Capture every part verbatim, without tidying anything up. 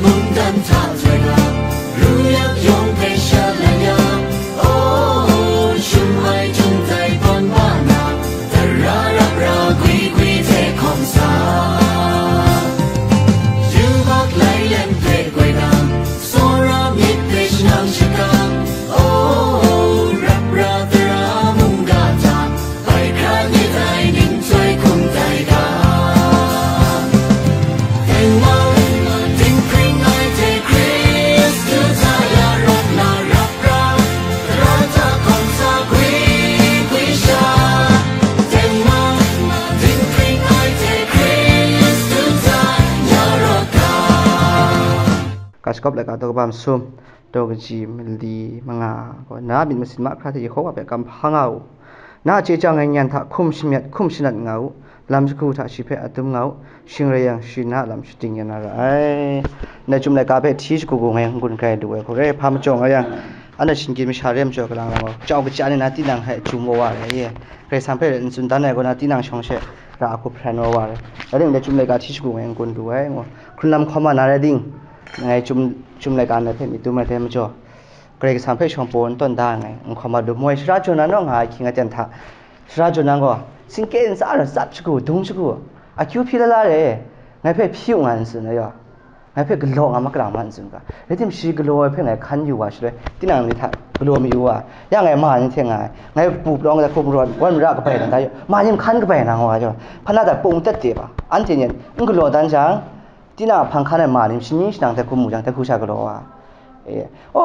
Mungdan hta htoi na, ru yak yawng hpe shalai ya, oh, shum ai jung dai tawn wa na, tara rap ra gwi gwi hte hkawm sa. Yubak lai lem hpe goi na, tsawra myit hpe shanang shakang, oh, rap ra tara mungga hta, bai hkra ni dai ning htoi hkum dai ga. Tengman, dinghpring ai hte Hkristu hta ya rawt na rap ra, tara hta hkawm sa gwi gwi sha. Tengman, dinghpring ai hte Hkristu hta ya rawt ga. Ka shakawp laika daw kaba masum, daw kaji mali manga gaw, na a myit masin mahkra hte Yehowa hpe kamhpa nga u. Na a chye chyang ai nyan hta hkum shamyat, hkum shanat nga u. Lam shagu hta shi hpe adum nga u. Shing rai yang, shi na a lam shating ya na ra ai. Ndai Chyum laika hpe hti shagu gu ngai n-gun grai lu ai hku rai, hpa majaw nga yang, anhte shinggyim masha re ai majaw, kalang lang gaw, jau kaja ni na tinang hpe jum wa wa ai, ye. Karai Kasang hpe n tsun dan ai gaw na, tinang shawng she ra a hku hparan wa wa ai. Rai timung, ndai Chyum laika hti shagu ngai n-gun lu ai, ngu. Hkrun lam hkawm wa na rai ding, ngai Chyum, Chyum laika ndai hpe myit dum ai dai majaw, Karai Kasang hpe shawng paw n tawn da ai ngai, n hkawm a lu moi, sara jaw na naw nga ai hkying aten hta, sara jaw na gaw, singkye ntsa rawt tsap shagu, dung shagu, akyu hpyi la la re, ngai hpe hpyi u nga n tsun ai yaw, ngai hpe galaw nga ma, kalang ma n tsun ga, rai tim shi galaw ai hpe ngai hkan yu wa shaloi, tinang ni hta galaw mayu wa, ya ngai ma ni hte nga ai, ngai pu palawng da hkum rawt, wan mara kabai na da yaw, ma ni nhkan kabai na nga wa yaw, hpa na da pung tat de ba, anhte ni n galaw dan jang, tinang a hpang hkan ai ma ni shani shanang hte hkum mu jang, dai hku sha galaw wa. E, o,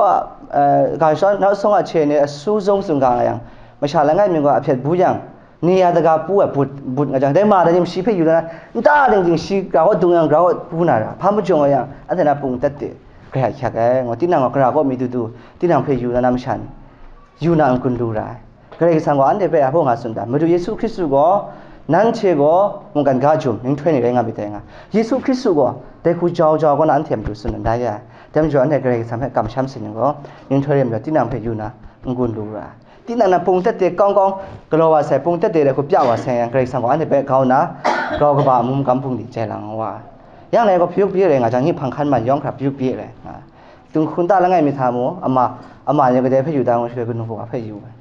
eh, ga shawng nau sawng a hte ni asu zong tsun ga nga yang, masha langai mi gaw a hpyet bu yang, ni ya daga pu ai but, but nga jang, dai ma dai ni shi hpe yu na, nta ding ding shi grau dung yang, grau bu na ra, hpa majaw nga yang, anhte na pung tat de, grai hkyak ai, ngu tinang gaw gara kaw mi du du, tinang hpe yu na na masha ni, yu na n-gun lu ra ai. Karai Kasang gaw anhte hpe a hpaw nga tsun da, Madu Yesu Hkristu gaw nanhte gaw mungkan ga jum ninghtoi ni rai nga myit dai nga. Yesu Hkristu gaw dai hku jau jau gaw na anhte a matu tsun ndai ya ai. Dai majaw anhte Karai Kasang hpe kamsham sai ni gaw, ninghtoi rai majaw tinang hpe yu na n-gun lu ra ai. Tinang na pung tat de kawng kawng galaw wa sai, pung tat de dai hku pya wa sai yang, Karai Kasang gaw anhte hpe grau na, grau kaba a mum kam hpung de jai lang wa ai. Ya ngai gaw hpayuk pyi rai nga jang, nyi hpang hkan man yawng hkra hpayuk pyi rai nga ai. Dinghku nta langai mi hta mung, ama, ama ni kadai hpe yu da ngu shaloi, kanu kawa hpe yu ai.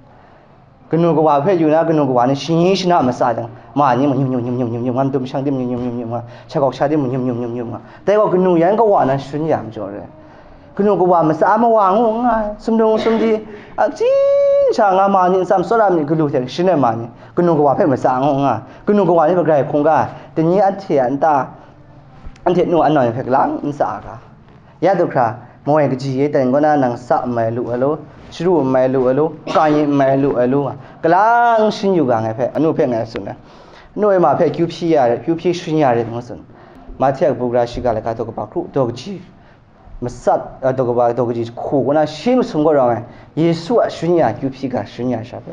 Kanu kawa hpe yu na, kanu kawa ni shani shana matsa jang, ma ni mung nyum nyum nyum nyum nyum nyum nga, madum mashang de mung nyum nyum nyum nyum nga, shagawk sha de mung nyum nyum nyum nyum nga. Dai gaw kanu yan kawa nan sharin ya majaw re. Kanu kawa matsa mawa ngu nga ai, sumdung sumdi, aksin sha nga ma ni, nsam tsawra myit galu hte sharin ai ma ni, kanu kawa hpe matsa ngu nga ai. Kanu kawa ni hpe grai hkungga ai, dai ni anhte a nta, anhte nu anau ni hpe kalang n tsa ga. Ya du hkra, moi kaji e ten kaw na nang sa n mai lu ai lu, sharu n mai lu ai lu, ka ni n mai lu ai lu, kalang shin yu ga ngai hpe, anu hpe ngai tsun ai. Anu e ma hpe kyu hpyi ya rit, kyu hpyi sharin ya rit, ngu tsun. Mahte a kabu gara shiga laika daw kaba kru, daw kaji matsat, a, daw kaba, daw kaji hku kaw na shi masum kaw rawng ai, Yesu a sharin ya, kyu hpyi ga sharin ya sha hpe,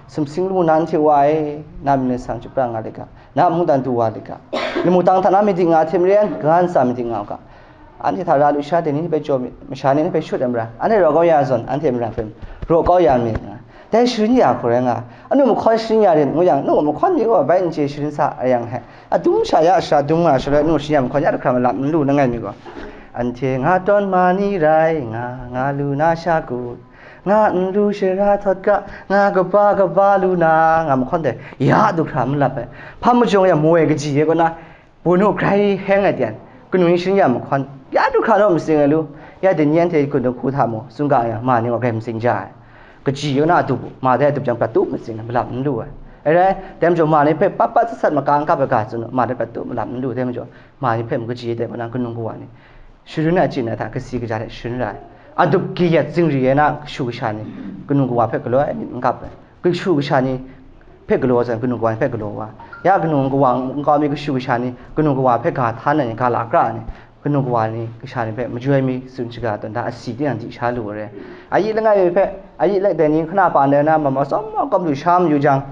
sumsing lamu na anhte wa e, na myit lasang chyum pra nga let ga, na mungdan du wa let ga, lamu tang hta na myit dik nga hte maren, kaga ntsa myit dik nga u ga, anhte hta ra lusha dai ni hpe jaw myit, masha ni hpe shut ai mara, anhte raw kau ya zawn, anhte mara hpe raw kau ya myit. Dai sharin ya hku rai nga, anu mahkawn sharin ya rit ngu yang, nu mahkawn ni gaw bai n chye sharin sa ai yang hte, adum sha ya sha dum nga shaloi, nu sharin ya mahkawn ya du hkra malap n lu langai mi gaw, anhte nga tawn ma ni rai nga, nga lu na sha kut, nga n lu shara htawt ga, nga kaba kaba lu na, nga mahkawn dai ya du hkra malap ai. Hpa majaw ya moi kaji e kaw na, Bawnu grai heng ai ten, kanu ni sharin ya mahkawn, ya du hkra naw matsing ai lu, ya dai ni anhte kanu hku hta mung, tsun ga yang, ma ni gaw grai matsing ja ai. Kaji kaw na adup u, ma dai adup jang prat tup matsing ai, malap n lu ai. Ai rai, dai majaw ma ni hpe pat pat sat sat makang kap ai ga tsun u, ma dai prat tup malap n lu, dai majaw, ma ni hpe mung kaji ai dai kaw na kanu kawa ni, sharin ai chyin ai hta kasi kaja hte sharin ra ai. Adup kayat zingri ai na kashu kasha ni, kanu kawa hpe galaw ai myit n kap ai. Kashu kasha ni hpe galaw ai zawn, kanu kawa ni hpe galaw wa. Ya kanu kawa nkau mi kashu kasha ni, kanu kawa hpe ga htan ai ni, ga la kra ai ni, kanu kawa ni kasha ni hpe majoi mi tsun shaga tawn da asi tinang di sha lu ai re. Ayi langai mi hpe, ayi lai dai ni hkana pa ndai na, mam atsawm akawm lu sha mayu jang,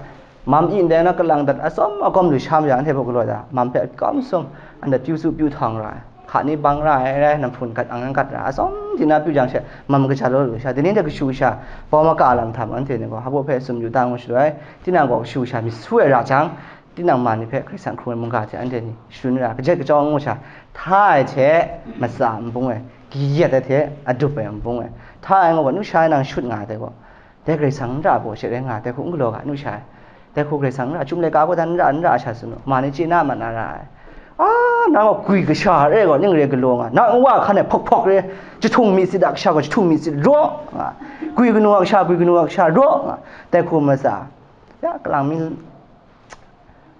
mam i ndai na kalang dat atsawm akawm lu sha mayu jang, anhte hpe galaw da, mam hpe akawm sung, anhte pyu tsu pyu htawng ra ai. Hka ni bang ra ai rai, namhpun gat ang yang gat ra, atsawm di na pyu jang she, mam kaja law lu sha, dai ni hte kashu kasha, bau maka lam hta mung, anhte ni gaw, hpa baw hpe tsun yu ta ngu shaloi, tinang gaw kashu kasha myit su ai ra jang, tinang ma ni hpe Karai Kasang hkrung ai mungga hte anhte ni sharin ra, kajat kajau ngu sha, hta ai hte matsa nbung ai, kayat ai hte adup ai nbung ai, hta ai ngu gaw, nu sha e nang shut nga ai dai gaw, dai Karai Kasang n ra baw she rai nga ai, dai hku n galaw ga, nu sha e. Dai hku Karai Kasang n ra, Chyum laika gaw dan n ra, n ra sha tsun u, ma ni chye na mat na ra ai. A, nang gaw gwi kasha re gaw, ning re galaw nga, nang nwa hkan e hpawk hpawk re, jahtung mi sit a kasha gaw jahtung mi sit raw nga, gwi kanu a kasha, gwi kanu a kasha raw nga, dai hku matsa, ya, kalang mi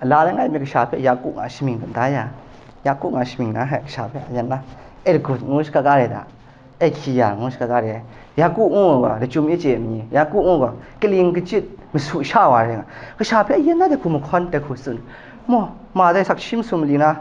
Ala langai mi kasha hpe Yaku nga shamying dan da ya. Yaku nga shamying na hpe kasha hpe ayan na, Elgut ngu shaka ga re da. Ehkia ngu shaka ga re. Yaku ngu ai gaw lachyum e chye mi, Yaku ngu ai gaw kaling kachyit masu sha wa re nga. Kasha hpe ayan na dai hku mahkawn dai hku tsun. Maw, ma dai sak shi masum mali na,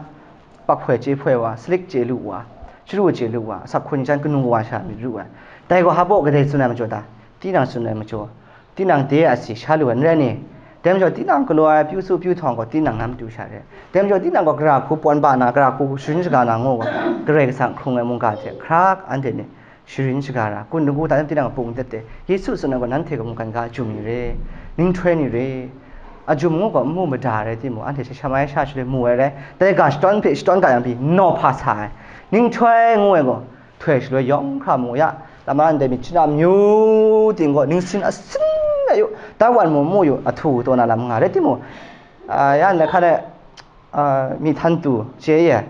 pak hpoi chye hpoi wa, salik chye lu wa, sharu chye lu wa, sak hkun jan kanu kawa sha myit ru ai. Dai gaw hpa baw kadai tsun ai majaw ta? Tinang tsun ai majaw, tinang de a si sha lu ai n rai ni? Dai majaw tinang galaw ai pyu su pyu htawng gaw tinang na matu sha re. Dai majaw tinang gaw gara hku pawn ba na, gara hku sharin shaga na ngu gaw, Karai Kasang hkrung ai mungga hte hkra anhte ni sharin shaga ra, kun dagu hta tinang a pung dat de, Yesu tsun ai gaw nanhte gaw mungkan ga a jum ni re, ninghtoi ni re. A jum ngu gaw n mu mada rai timung, anhte sha sha mai sha shaloi mu ai rai, dai ga shatawn hpe shatawn ga yang pyi nawhpa sa ai, ninghtoi ngu ai gaw, htoi shaloi yawng hkra mu ya, lama ndai myit shana amyu ting gaw ningsin asin ai yu, dan wan mu mu yu, ahtu taw na lam nga rai timung, a, ya ndai hkan e, a, myi htan tu chye ye,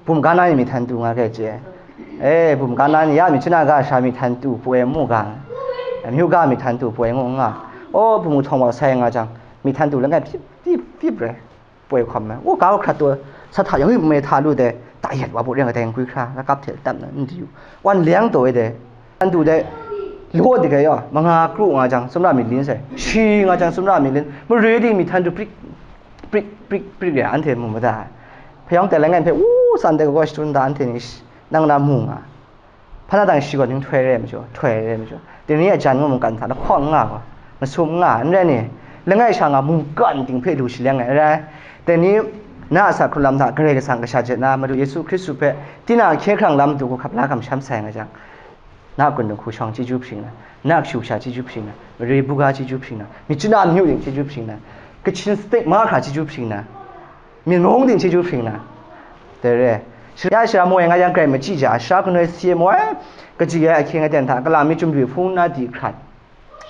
bum ga na ni myi htan tu nga ga chye, e, bum ga na ni ya myit shana ga sha myi htan tu poi mu ga, amyu ga myi htan tu poi ngu nga, o, bum htawng wa sai nga jang, myi htan tu langai pyi pyi pyi rai. Poi hkawm ai, u ga hkrat taw, sa hta yawng yu nme hta lu dai, ta yet wa bu ring ai dai, ngwi hkra, lakap hte tap na, n di u, wan leng taw ai dai, htan tu dai, law dik ai yaw, manga kru nga jang, sumra myit lin sai, shi nga jang, sumra myit lin, mare ting myi htan tu prik, prik, prik, prik ya, anhte mu mada ai. Hpayawng tai langai hpe, u, san dai kagaw shatun da, anhte ni, nang na mu nga. Hpa na dang shi gaw ninghtoi re ai majaw, htoi re ai majaw, dai ni a jan ngu mungkan hta lahkawng n nga gaw, masum n nga, n rai ni? Langai sha nga mungkan ting hpe lu shaleng ai, n rai? Dai ni, na a sa hkrung lam hta Karai Kasang kasha jet na, Madu Yesu Hkristu hpe tinang a hkye hkrang lam du hku hkap la kamsham sai nga jang, na a kun dinghku shawng chyeju hpring na, na a kashu kasha chyeju hpring na, mare buga chyeju hpring na, myit shana amyu ting chyeju hpring na, Kachin state mahkra chyeju hpring na, Myen mung ting chyeju hpring na, dai re. Shara, shara moi nga yang grai machyi ja, shara kanoi si e moi, kaji ai ahkying aten hta, kala mi chumdwi hpung na di hkrat,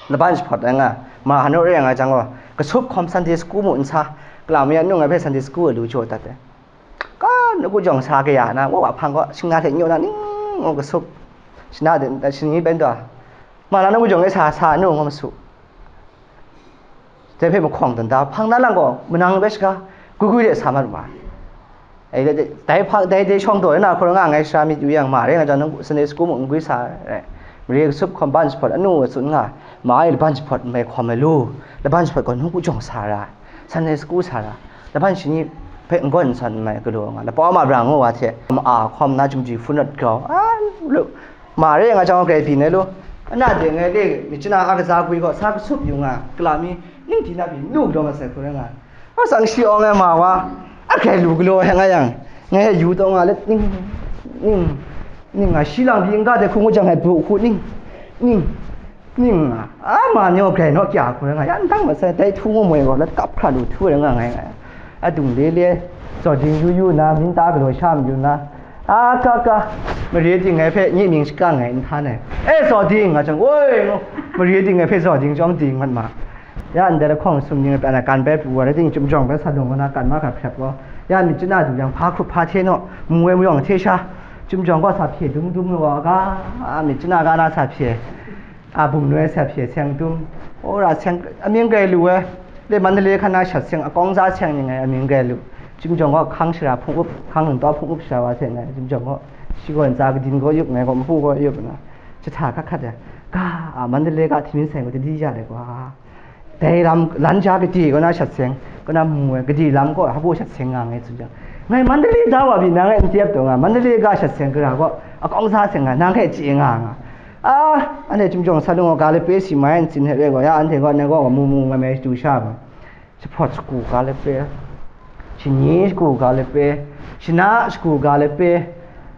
laban jahpawt ai nga, ma hanu re nga jang gaw, kasup hkawm Sunday school mu n sa, kala mi ya nung ai hpe Sunday school e lu jaw dat ai. Ka, nawku jawng sa kaya na, wa wa hpang gaw, shingna hte nyaw na ning, ngu kasup, shana de, shani pen taw, ma na nawku jawng e sa, sa nu, ngu masu. Dai hpe mahkawng dan da, hpang na lang gaw, manang bai shaga, gwi gwi de sa mat wa. Ai, dai, dai, dai hpang, dai, dai shawng daw na hkawr nga ngai shara myit yu yang, ma re nga jang, nang Sunday school mung n gwi sa ai, mare kasup hkawm ban jahpawt anu tsun nga, ma e laban jahpawt n mai hkawm ai lu, laban jahpawt gaw nawku jawng sa ra, Sunday school sa ra, laban shani hpe n gawn n san n mai galaw nga, lapau ma brang ngu wa hte, ma a hkawm na chumji hpun rawt grau, a, lu, Ma re nga jang grai byin ai lu, ana de ngai le myit chana a kaza gwi gaw sa kasup yu nga, kala mi ning di na pyi nu galaw masai hku rai nga, a tsang shi awng ai ma wa, a grai lu galaw ai nga yang, ngai yu taw nga let ning, ning, ning nga shi lang pyi n ga dai hku ngu jang ngai bu hku ning, ning, ning nga, a ma ni gaw grai naw kya hku rai nga, ya n dang masai dai htu ngu moi gaw lat kap hkra lu htu rai nga ngai, ngai, a dung le le, zaw ding yu yu na, myit ta galaw sha mayu na, A ka ka, mare ting ngai hpe nye mying shakang ai n htan ai. E, zaw ding, nga jang, woi, ngu, mare ting ngai hpe zaw ding chyawm ding mat ma. Ya ndai lahkawng sum ning ai pyi ana kan bai pru wa rai ting, Chyum jawng bai sa lung wa na kan mahkra hprep gaw, ya myit chana du yang, hpa hkrup hpa hte naw, mu ai mayawng hte sha, Chyum jawng gaw sa hpye dum dum gaw, ga, a, myit chana ga na sa hpye. A bum noi sat hpye seng dum, wora seng amying grai lu ai, le Mandalay hkan na shat seng akawng za seng ning ai amying grai lu, Chyum jawng gaw hkang shara hpung up, hkang lungtau hpung up shara wa seng ai, Chyum jawng gaw shi gaw ntsa kadin gaw yup, ngai gaw npu gaw yup nna, jahta hkat hkat ai, ga, a Mandalay ga hti min seng gaw dadi ya ai gaw, dai lam lan ja gade kaw na shat seng, kaw na mu ai, gade lam gaw hpa shat seng nga ngai tsun jang, ngai Mandalay da wa pyi nang e n tep taw nga, Mandalay ga shat seng gara gaw akawng za seng nga, nang hpe chye nga nga. A, anhte Chyum jawng sa lung gaw ga lape si mai ntsin hte re gaw, ya anhte gaw, ngai gaw mu mu mai mai shadu sha ai, jahpawt shagu ga lape, shani shagu ga lape, shana shagu ga lape,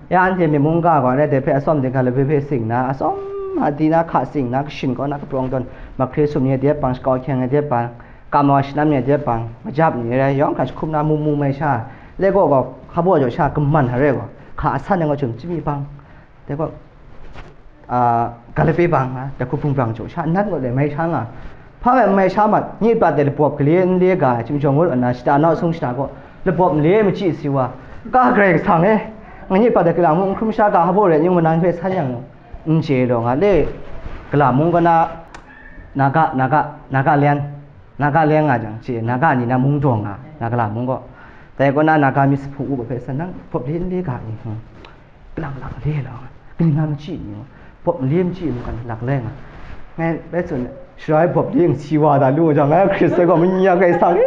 ya anhte myit mung ga gaw, anhte hpe atsawm de ga lape hpe sing na, atsawm a di na hka sing na, kashin kaw na kaprawng tawn, mahkre sum ni de pang, shakau hkyeng ni de pang, Kama shanam ni de bang, majap ni rai, yawng hkra jahkum na mu mu mai sha, le gaw gaw, hpa baw jaw sha, kaman hare gaw, hka asan ai gaw chyum chyim mi bang, de gaw, a, galape bang, a, da hku bung brang jaw sha, nat gaw le mai sha nga, hpa mai mai sha mat, nye prat de labawp gale n le ga, chyum jawng ngut ana, shata nau sung shata gaw, labawp n le machyi si wa, ka Karai Kasang e, nga nye prat de gala mu n hkrum sha ga, hpa baw rai, yung manang hpe san yang, n chye law nga le, gala mung kaw na, Naga, Naga, Nagaland, Nagaland nga jang, chye, Naga ni na mung daw nga, na gala mung gaw. Dai kaw na, Naga myit sa hpu u ba hpe san nang, pawp le n le ga ni, hmm. Kalang lang le law, kaning nga machyi ni, pawp le machyi mung kan lak le nga. Ngai, bai tsun, sharai pawp le n si wa da lu jang, ngai Hkrit sai gaw, manya kai sang,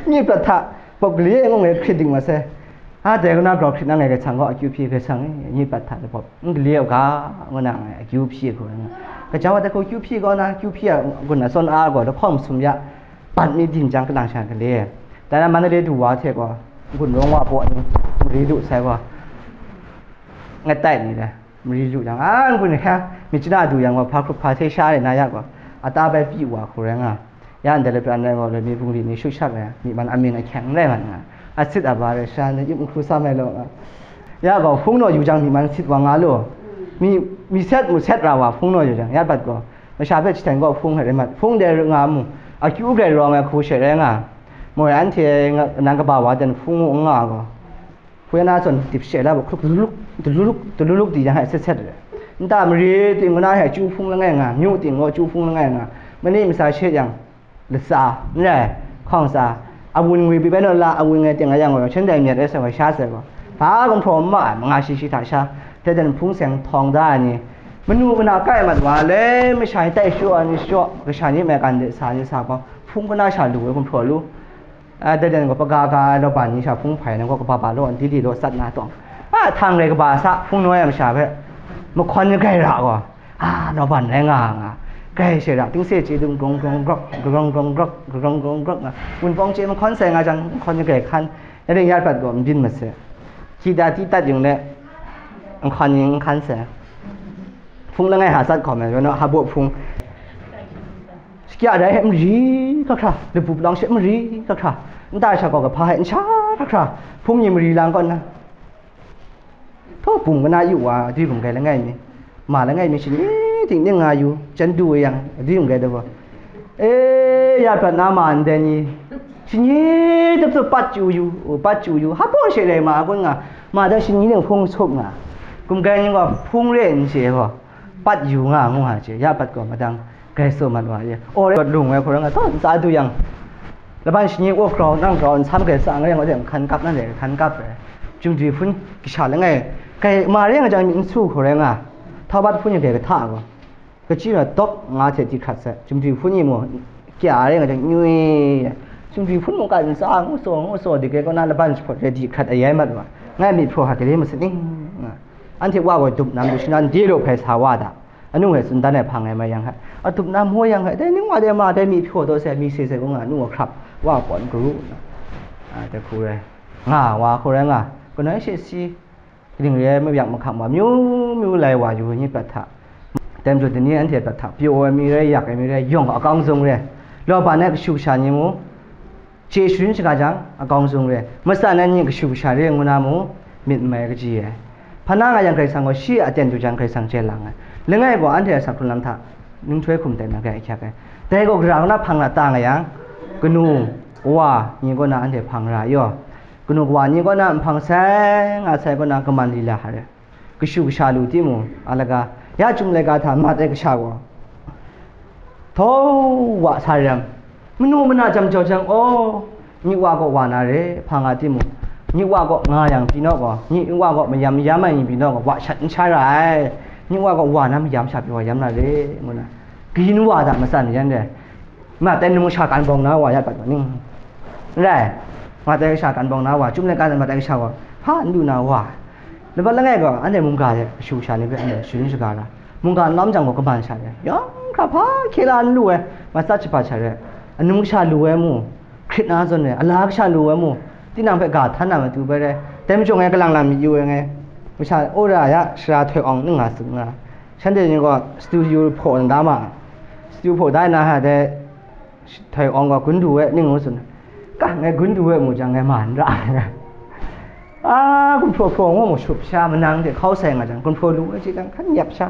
nye prat hta, pawp le ngu ngai Hkrit ding ma sai. A, dai kaw na grau hkrit na ngai Karai Kasang gaw akyu hpyi, Karai Kasang e, nye prat hta lahpawp n gale u ga, ngu na ngai akyu hpyi hku rai nga. Gaja wa dai hku kyu hpyi kaw na, kyu hpyi a gun a tsawn a gaw lahkawng masum ya, bat mi din jang kalang sha gale. Dai na Mandalay du wa hte gaw, gun rawng wa baw ni, mari lu sai gaw, ngat tai ni le, mari lu jang, a, gun hkya, myit chana du yang gaw, hpa hkrup hpa hte sha rai na ya gaw, ata bai pyi wa hku rai nga. Ya ndai lapran rai gaw, loi mi bungli ni shut shak ai, myi man amying ahkyeng n rai mat nga, asit aba rai sha ni yup n hkru sam ai law nga. Ya gaw, hpung naw yu jang myi man sit wa nga lu. Mi, mi set mu set ra wa hpung naw yu jang, ya bat gaw, masha hpe jahten gaw hpung hpe rai mat, hpung de nga mu, akyu grai rawng ai hku she rai nga. Moi anhte nga, nang kaba wa ten hpung mu n nga gaw, Hpung na zawn dip she la, hkruk dululuk, dululuk, dululuk di yang hai set set re. Nta mare ting na hai chyu hpung langai nga, myu ting gaw chyu hpung langai nga, mani masa she yang, latsa, n rai, hkawng tsa, awun ngwi pyi bai naw la, awun ngai ting a yang gaw, shen dai myat rai sa gaw, sha sai gaw, hpa gumhpraw n ma ai, manga shi shi hta sha, hte dan hpung seng htawng da ai ni, manu mana kai mat wa, le masha ni tai shaw ai ni shaw, kasha ni maigan de sa ni sa gaw, hpung kana sha lu ai gumhpraw lu. A, dai dan gaw, paga ga ai law ban ni sha hpung hpai na gaw, kaba ba law, di li law, sat na tawng. A, htang rai kaba sa, hpung naw ai masha hpe, mahkawn ni grai ra gaw, a, law ban rai nga nga, grai she ra, tingse chye dung, grong grong grok, grong grong grok, grong grong grok nga, wunpawng chye mahkawn sai nga jang, mahkawn ni grai hkan, ya ding ya prat gaw, n byin mase. Hti da ti tat yung le, nhkawn ni n hkan sai. Hpung langai ha sat hkawm ai, hpa baw hpung. Shakya dai hpe mari hkra hkra, labu palawng she mari hkra hkra, nta sha gaw kahpa hpe n sha hkra hkra, hpung ni mari lang kaw nna, htaw bum kana yu wa, dwi bum kai langai mi, ma langai mi shani ting ning nga yu, chyan du yang, dwi bum kai da gaw, e, ya prat na ma ndai ni, shani dap tsup pat chyu yu, pat chyu yu, hpa baw she rai ma kun nga, ma dang shani ning hpung sup nga, gumgai ni gaw hpung re n chye gaw, pat yu nga ngu nga hte, ya pat gaw madang grai tsaw mat wa ye. Aw, rai lung ai hku rai nga, taw ntsa du yang, laban shani wa grau, nang grau nsam grai tsa nga yang, wa de nhkan kap, nang de nhkan kap ai. Chyum dwi hpun kasha langai, grai ma re nga jang myit n su hku rai nga, htau bat hpun ni grai kahta gaw, kachyi na dawk nga hte di hkrat sai, chyum dwi hpun ni mung, kya re nga jang, nyoi, chyum dwi hpun mung ka ntsa ngu tsaw, ngu tsaw, di grai kaw na laban jahpawt rai di hkrat ayai mat wa, ngai myit hpraw hkra gale masat ning nga. Anhte wa gaw dup na matu shanan de law hpai sa wa da, anu hpe tsun dan ai hpang ai mai yang hkai, a dup na maw yang hkai, dai ning wa dai ma dai myi hpyaw taw sai, mi se sai gaw nga, nu wa hkrap, wa kawn garu nna, a, dai hku rai nga, wa hku rai nga, kanoi she si, kaning re ai mayak mahkam wa, myu myu lai wa yu ni prat hta, dai majaw dai ni anhte prat hta, pyaw ai mi rai, yak ai mi rai, yawng akau zung re, law ban ai kashu kasha ni mu, chye sharin shaga jang, akau zung re, matsan ai ni kashu kasha re ngu na mu, myit n mai kaji ai. Hpa na nga yang Karai Kasang gaw shi a aten du jang Karai Kasang chye lang ai. Langai gaw anhte a asak hkrung lam hta, ninghtoi hkum tai na grai ahkyak ai. Dai gaw gara kaw na hpang na ta nga yang, kanu, kawa, ni kaw na anhte hpang ra ai yaw, kanu kawa ni kaw na nhpang sai nga sai kaw na kaman lila hare. Kashu kasha lu timung, a laga, ya chyum laika hta mat ai kasha gaw, htaw wa sa ram, manu mana jam jau jang, aw, nyi wa gaw wa na re, hpa nga timung, nyi wa gaw nga yang pyi naw gaw, nyi wa gaw mayam mayam ai ni pyi naw gaw, wa shat n sha ra ai, nyi wa gaw wa na mayam sha pyi wa yam na re, ngu na, kayin wa hta matsan yan re. Ma tai num kasha kan bawng na wa ya pat wa ning? N rai. Ma tai kasha kan bawng na wa, chyum laika ma tai kasha gaw, hpa n lu na wa. Laban langai gaw, anhte mungga hte kashu kasha ni hpe anhte sharin shaga ra. Mungga n lawm jang gaw, kaban sha re. Yawng hkra hpa hkye la n lu ai, matsat shabat sha re. Anum kasha lu ai mu, hkrit na zawn re, ala kasha lu ai mu, tinang hpe ga htan na matu bai rai. Dai majaw ngai kalang lam yu ai ngai. Masha Ora ya, Sara Htoi Awng ning nga tsun nga. Shanhte ni gaw studio hpaw na da ma. Studio hpaw da na ha dai, Htoi awng gaw gun du we ning ngu tsun, ka ngai gun du we mu jang, ngai ma n ra. A, gumhpraw hpraw ngu mu shup sha, manang de hkau sai nga jang, gumhpraw lu we chye jang, hkan yap sha,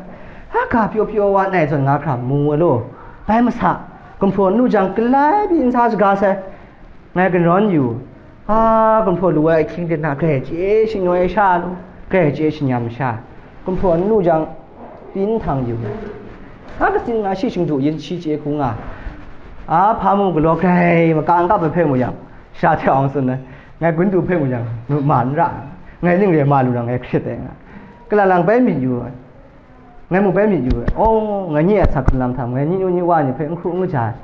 a, ga pyaw pyaw wa nai zawn nga hkra mu we law, bai masa, gumhpraw n lu jang, galai pyi n sa shaga sai, ngai ganawn yu, a, gumhpraw lu ai ahkying ten hta, grai chye shingnoi sha lu, grai chye shinyam sha, gumhpraw n lu jang, pyi n htang yu, a, kasin nga shi shingdu yin shi chye hku nga, a, hpa mu galaw grai maka n kap ai hpe mu yang, sha hte awng tsun ai, ngai gun du hpe mu yang, ma n ra, ngai ning re ma lu na, ngai hkrit ai nga, kala lang bai myit yu ai. Ngai mu bai myit yu ai. Aw, ngai nye a sa hkrun lam hta, ngai nye nu nye wa ni hpe n hkru n kaja ai.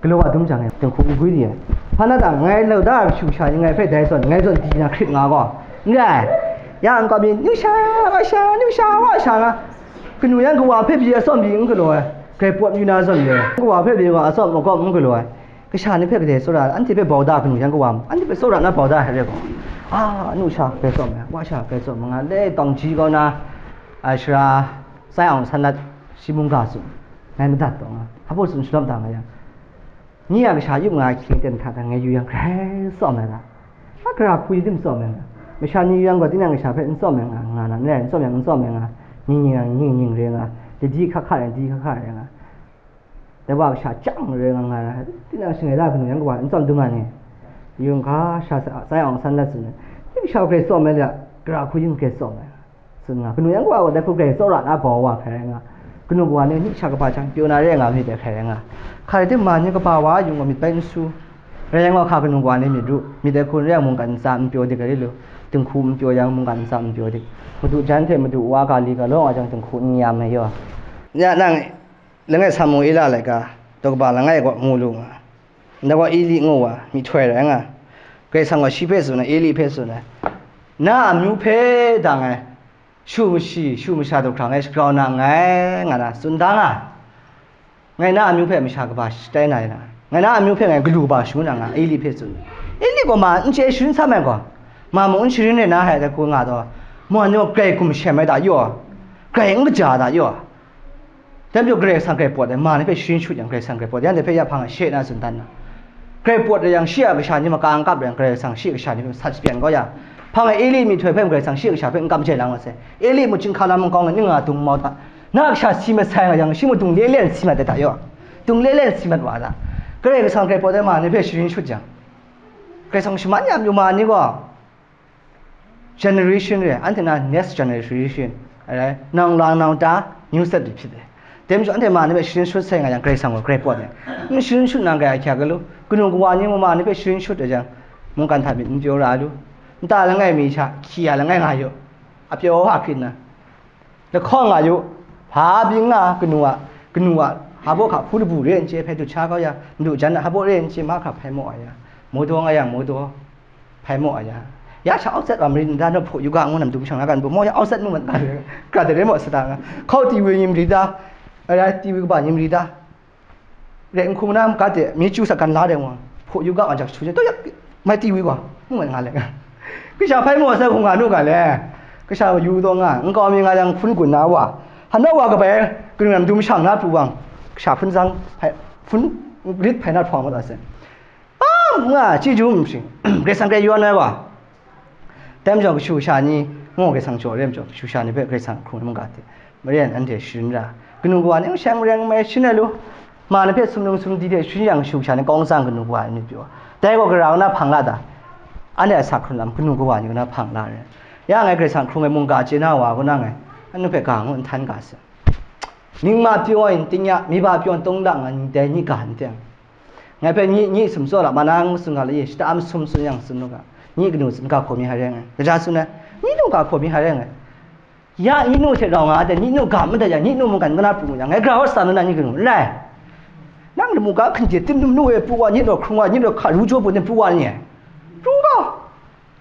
Galaw wa dum jang, ngai dinghku n gwi di ai. Hpa na tang, ngai lau da ai kashu kasha ni ngai hpe dai zawn, ngai zawn di na hkrit nga gaw, n rai. Ya nkau mi, nu sha, wa sha, nu sha, wa sha nga. Kanu yan kawa hpe pyi atsawm pyi n galaw ai. Grai pawt yu na zawn re. Kawa hpe pyi wa atsawm magawm n galaw ai. Kasha ni hpe kadai tsawra, anhte hpe bau da kanu yan kawa, anhte hpe tsawra na bau da ai re gaw. A, nu sha grai tsawm ai, wa sha grai tsawm ai nga, le tawng ji kau na, a, shara, Tsai Aung San Lat shi mungga tsun, ngai madat taw nga, hpa baw tsun shalawm da nga yang, nye a kasha yup nga ai hkying ten hta, ngai yu yang grai tsawm ai ga, a, gara hku yu tim tsawm ai nga, masha ni yu yang gaw, tinang kasha hpe n tsawm ai nga, nga na, n rai, n tsawm yang n tsawm ai nga, ning ning yang ning ning re nga, dadi hka hka yang dadi hka hka re nga, dai wa kasha chyang re nga, nga na, tinang shangai da kanu yang kawa n tsawm dum ai ni, yung hka sha sa, Tsai Aung San Lat tsun ai, nye kasha grai tsawm ai le, gara hku yu grai tsawm ai. Tsun nga, kanu yan kawa gaw dai hku grai tsawra na bau wa hkrai rai nga, kanu kawa ni nik sha kaba jang pyaw na re nga myit dai hkrai rai nga, hkrai tim ma ni kaba wa yung gaw myit bai n su, rai yang gaw hka kanu kawa ni myit ru, myit dai hku n rai yang mungkan ntsa n pyaw dik ai ri lu, dinghku n pyaw yang mungkan ntsa n pyaw dik, madu jan hte madu wa ga li ga law nga jang dinghku n yam ai yaw. Ya nang, langai Samuela laika, daw kaba langai gaw mu lu nga. Ndai wa Eli ngu wa, myihtoi rai nga. Karai Kasang gaw shi hpe tsun ai, Eli hpe tsun ai, na amyu hpe dang ai, shu mashi, shu masha du hkra ngai shagrau na nngai, nga na tsun da nga. Ngai na amyu hpe masha kaba shatai na na, ngai na amyu hpe ngai galu kaba shangun na nga, Eli hpe tsun ai. Eli gaw ma n chye sharin sam ai gaw, ma mung n sharin re na hai dai hku nga taw, ma ni gaw grai gumshem ai da yaw, grai n kaja da yaw. Dai majaw Karai Kasang grai pawt ai, ma ni hpe sharin shut yang Karai Kasang grai pawt ai, anhte hpe ya hpang ai she na tsun dan na. Grai pawt ai yang shi a kasha ni maka n kap yang Karai Kasang shi a kasha ni hpe sat shapen kau ya. Hpang ai Eli myihtoi hpe Karai Kasang shi a kasha hpe n kam jai lang wa sai. Eli mung chyinghka lam nkau nga ning nga dung mau ta. Na a kasha si mat sai nga yang shi mung dung le le n si mat ai ta yaw. Dung le le n si mat wa ta. Karai Kasang grai pawt ai ma ni hpe sharin shut yang. Karai Kasang shaman ya majaw ma ni gaw, generation re, anhte na next generation, arai, nang lang nang ta, new set de hpyi de. Dai majaw anhte ma ni hpe sharin shut sai nga yang Karai Kasang gaw grai pawt ai. N sharin shut nang grai ahkyak ga lu, kanu kawa ni mung ma ni hpe sharin shut ai jang, mungkan hta myit n pyaw ra lu. Nta langai mi hta, hkyi ya langai nga yu, a pyaw a hkrit na. Lahkawng nga yu, hpa byin nga kanu a, kanu a, hpa baw hka hpu labu re n chye hpe dut sha kau ya, ndu jan a hpa baw re n chye mahkra hpai maw ai ya, mawdaw nga yang mawdaw, hpai maw ai ya. Ya sha autsaet wa marin nda naw hpaw yu ga ngu nam dum shang na kan bu maw ya autsaet mu mat ga, ga de re maw sata nga, hkau ti wi nyim ri da, arai ti wi kaba nyim ri da, re n hkum na magat de, mi chyu sa kan la de wa, hpaw yu ga wa jak shu je, to yak, mai ti wi wa, mu nga le. Kasha hpai maw sai hku nga nu ga le, kasha yu taw nga, nkau mi nga yang hpun gun na wa, hana wa kabai, kanu nam dum shang na pru wang, kasha hpun zang, hpai, hpun rit hpai na hpawng mat wa sai. Bam nga, chyeju mshing, Karai Kasang grai yawn ai wa. Dai majaw kashu kasha ni, ngu Karai Kasang jaw re majaw, kashu kasha ni hpe Karai Kasang hkrung ai mungga hte, maren anhte sharin ra, kanu kawa ni n shang maren n mai sharin ai lu, ma ni hpe sumlung sumdi hte sharin yang kashu kasha ni kawng tsang kanu kawa ni myit pyaw, dai gaw gara kaw na hpang la ta? Anhte a sa hkrun lam kanu kawa ni kaw na hpang la re. Ya ngai Karai Kasang hkrung ai mungga chye na wa kaw na ngai, anu hpe ga ngu n htan ga se. Ningma pyaw ai n ting ya, miba pyaw n tawng da nga ni dai ni ga n teng. Ngai hpe nyi, nyi sum tsawra, ma na ngu tsun ga laye, shata masum tsun yang tsun u ga, nyi kanu tsun ga hkaw mi hai rai ngai. Kaja tsun ai, nyi nu ga hkaw mi hai rai ngai. Ya nyi nu hte rau nga ai, nyi nu ga madat ya, nyi nu mungkan mana pru mu yang, ngai gara wat sa nu na nyi kanu, n rai. Nang lamu ga hkinde tim nu e pru wa, nyi raw hkrung wa, nyi raw hka ru jaw bu ni pru wa ni. Pru ga.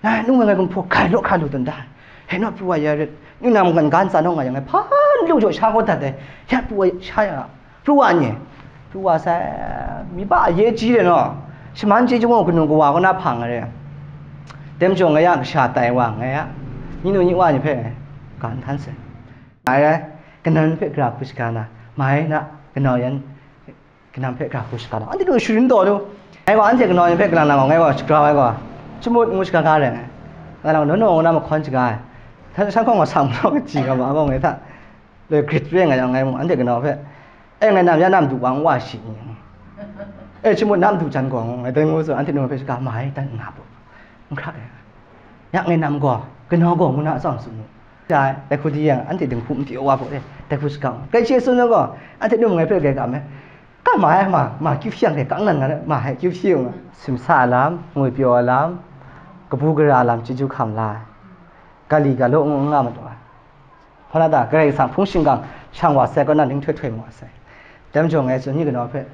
Ngai, nu ngai gumhpraw hkai law hkai lu dan da. Hei naw pru wa ya rit. Nu na mungkan ga ntsa naw nga yang ngai, hpa n lu jaw sha kau dat ai. Ya pru wa sha ya. Pru wa nye. Pru wa sai, mi ba a ye ji de naw. Shaman chyeju gaw kanu kawa kaw na hpang ai re. Dai majaw ngai ya kasha tai wa ngai ya. Nyi nu nyi wa ni hpe ga n htan sai. Ngai rai, kanan hpe gara hku shaga na, mai na, kanau yan, Nang hpe gara hku shaga na, anhte nu sharin taw nu. Ngai gaw anhte kanaw ni hpe kalang lang gaw, ngai gaw shagrau ai gaw, Chyamut ngu shaga ga rai ngai. Nga lang naw naw ngu na mahkawn shaga ai. Htan san hkawng gaw sang maw kaji ga ma gaw ngai hta loi grit re nga yang, ngai mung anhte kanaw hpe, "E, ngai nam ya nam du wa ngu wa shi ni?" "E, Chyamut nam du jan gaw," ngu ngai dai ngu tsun, anhte nu hpe shaga ma ai dan nga bu. N hkrak ai. Ya ngai nam gaw, kanaw gaw ngu na atsawm tsun mu. Dai, dai hku di yang, anhte dinghku n pyaw wa hpaw e, dai hku shakang. Grai chye tsun ai gaw, anhte num ngai hpe grai kam ai. Kam ma ai ma, ma kyu hpyi yang grai kang nan nga, ma hai kyu hpyi u nga. Simsa a lam, ngwi pyaw a lam, kabu gara a lam, chyeju hkam la ai. Ga li ga law ngu n nga madu ai. Hpa na ta, Karai Kasang hpung shingkang shang wa sai kaw na, ning htoi htoi mu wa sai. Dai majaw ngai tsun ni kanaw hpe,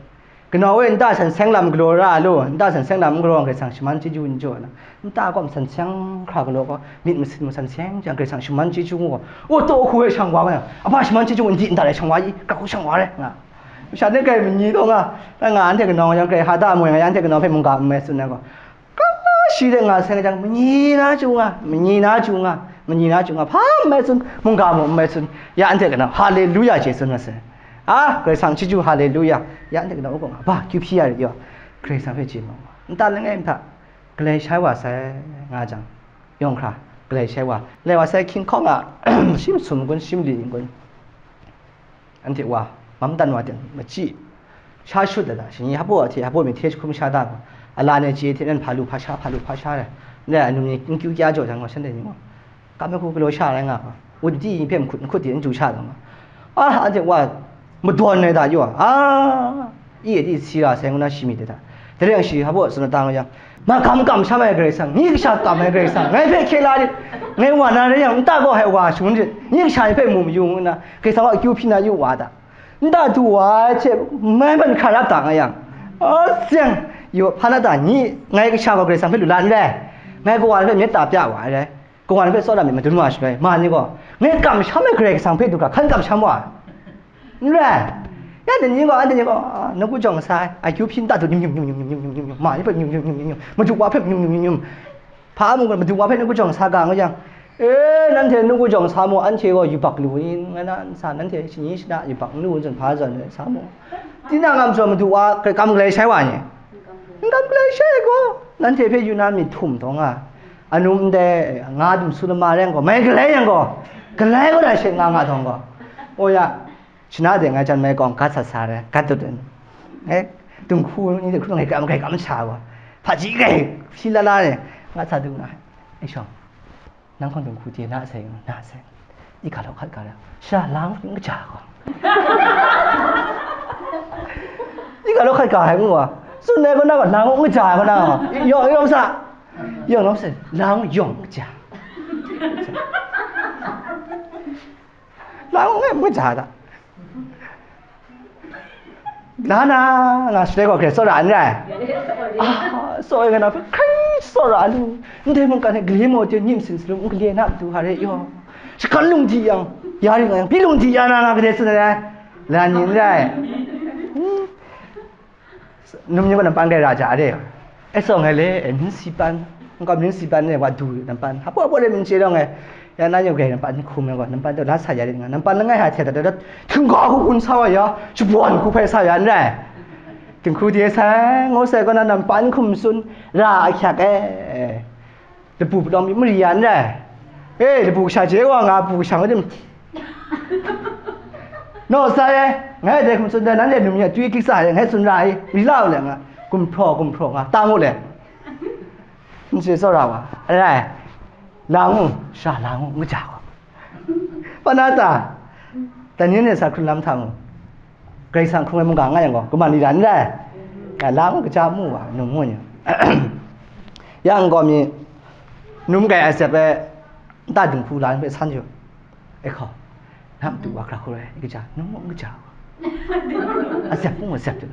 kanaw e nta san seng lam galaw ra lu, nta san seng lam n galaw yang Karai Kasang shaman chyeju n jaw na, nta kawm san seng hkra galaw gaw, myit masin masan seng jang Karai Kasang shaman chyeju ngu gaw, o, taw hku e shang wa yang, a hpa shaman chyeju n di nta rai shang wa i, ga hku shang wa rai nga. Masha ni grai manyi taw nga, nga anhte kanaw yang grai ha ta moi nga, anhte kanaw hpe mungga n mai tsun ai gaw, Ka shi de nga seng jang, manyi na chyu nga, manyi na chyu nga, manyi na chyu nga, hpa n mai tsun, mungga mung n mai tsun, ya anhte kanaw, haleluya chye tsun masai. A, Karai Kasang chyeju, haleluya, ya anhte kanaw, u gaw nga, ba, kyu hpyi ya rit yaw, Karai Kasang hpe chye mu, nta langai hta, galai shai wa sai, nga jang, yawng hkra, galai shai wa, galai wa sai, hkying hkawng a, shi masum kun, shi mali kun. Anhte wa, mam dan wa ten, machyi. Sha shut da da, shani hpaw a hte, hpaw mi hte jahkum sha da, ala ni chye hte nan hpa lu hpa sha, hpa lu hpa sha rai. Ndai anum ni n kyu kya jaw jang gaw, shanhte ni gaw, kam ai hku galaw sha rai nga gaw, wunti ni hpe nhkut nhkut di n chyu sha da nga. A, anhte wa, madawn ai da yaw, a, i e di si ra sai ngu na shi myit de da. Dai rai yang shi hpaw tsun da nga yang, Makam kamsham ai Karai Kasang, ni kasha kam ai Karai Kasang, ngai hpe hkye la rit, ngai wa na rai yang, nta gaw hai wa shangun rit, ni kasha ni hpe mu mayu ngu nna, Karai Kasang a akyu hpyi na yu wa ta? Nta du wa ai hte mai ban hkra rap ta nga yang, a, seng, yu, hpa na ta, ni, ngai kasha gaw Karai Kasang hpe lu la n rai, ngai kawa ni hpe myit ta pya wa ai rai, kawa ni hpe tsawra myit madun wa shaloi, ma ni gaw, ngai kamsham ai Karai Kasang hpe du hkra hkan kamsham wa ai. N rai. Ya, dai ni gaw, anhte ni gaw, a, nawku jawng sa ai, akyu hpyi nta du nyum nyum nyum nyum nyum nyum nyum nyum nyum, ma ni hpe nyum nyum nyum nyum nyum, madu wa hpe nyum nyum nyum nyum. Hpa mung gaw, madu wa hpe nawku jawng sa ga nga yang, e, nanhte nawku jawng sa mu, anhte gaw yubak lu ni, nga na n sa, nanhte shani shana yubak n lu n zawn, hpa zawn sa mu. Tinang a majaw madu wa hkrai kam galai shai wa ni? N kam galai shai gaw, nanhte hpe yu na myit htum taw nga. Anum ndai, nga dum su lama rai yang gaw, mai galai yang gaw, galai gaw na she nga nga taw gaw. O ya, Shana de ngai jan mai kawng gat sat sa re, gat dut ai. Eh, dinghku ni de hkrum ngai kam, ngai kam sha wa. Hpaji ngai hpyi la la re, nga sa du na. Ai shawng, nang hkawng dinghku de na sai, na sai. I ga law hkat ga ra. Sha lang n kaja gaw. I ga law hkat ga ai ngu wa. Tsun ai gaw na gaw, lang n kaja gaw na gaw. Yawng, yawng sa. Yawng, yawng sa. Lang yawng n kaja. Lang ngai n kaja da. La na, nga shaloi gaw hkrai tsawra n rai? Ah, tsawra nga na hpe hkrai tsawra lu. Ndai mungkan e gale maw teng, nyim sin salum n gale na matu hare yaw. Shakan lung di yang, ya ring nga yang, pyi lung di ya na nga gade tsun ai. La ni n rai? Hmm. Num ni gaw nampan grai ra ja re. E tsawng ai le, e, ning si pan, n kau ning si pan e wa du nampan. Hpa hpa de min chye rawng e, ya na yawng grai nampan hkum ai gaw, nampan taw la sa ya ring nga, nampan langai hta hte dat dat, htingga hku gun sa wa ya, shabawn hku hpai sa ya n rai. Dinghku de sai, ngu sai gaw na nampan hkum tsun, ra ahkyak e. Labu palawng myit mari ya n rai. E, labu kasha je wa nga, labu kasha ngu tim. Naw sai e, ngai dai hkum tsun dai, nanhte num ya twi gik sa e, ngai tsun ra i, ri la u le nga, gumhpraw, gumhpraw nga, ta mu le. N si tsawra wa, rai, la ngu, sha la ngu, n kaja gaw. Hpa na ta, dai ni ne sa hkrun lam hta mu. Karai Kasang hkrung ai mungga nga yang gaw, kaman ni dan n rai? Ya, la ngu kaja mu wa, num ngu ni. Ya, n gaw mi, num kai a sep e, nta dinghku la hpe san yu. E hkaw, na matu wa hkra hkru rai, i kaja, num ngu n kaja wa. A sep ngu a sep tu.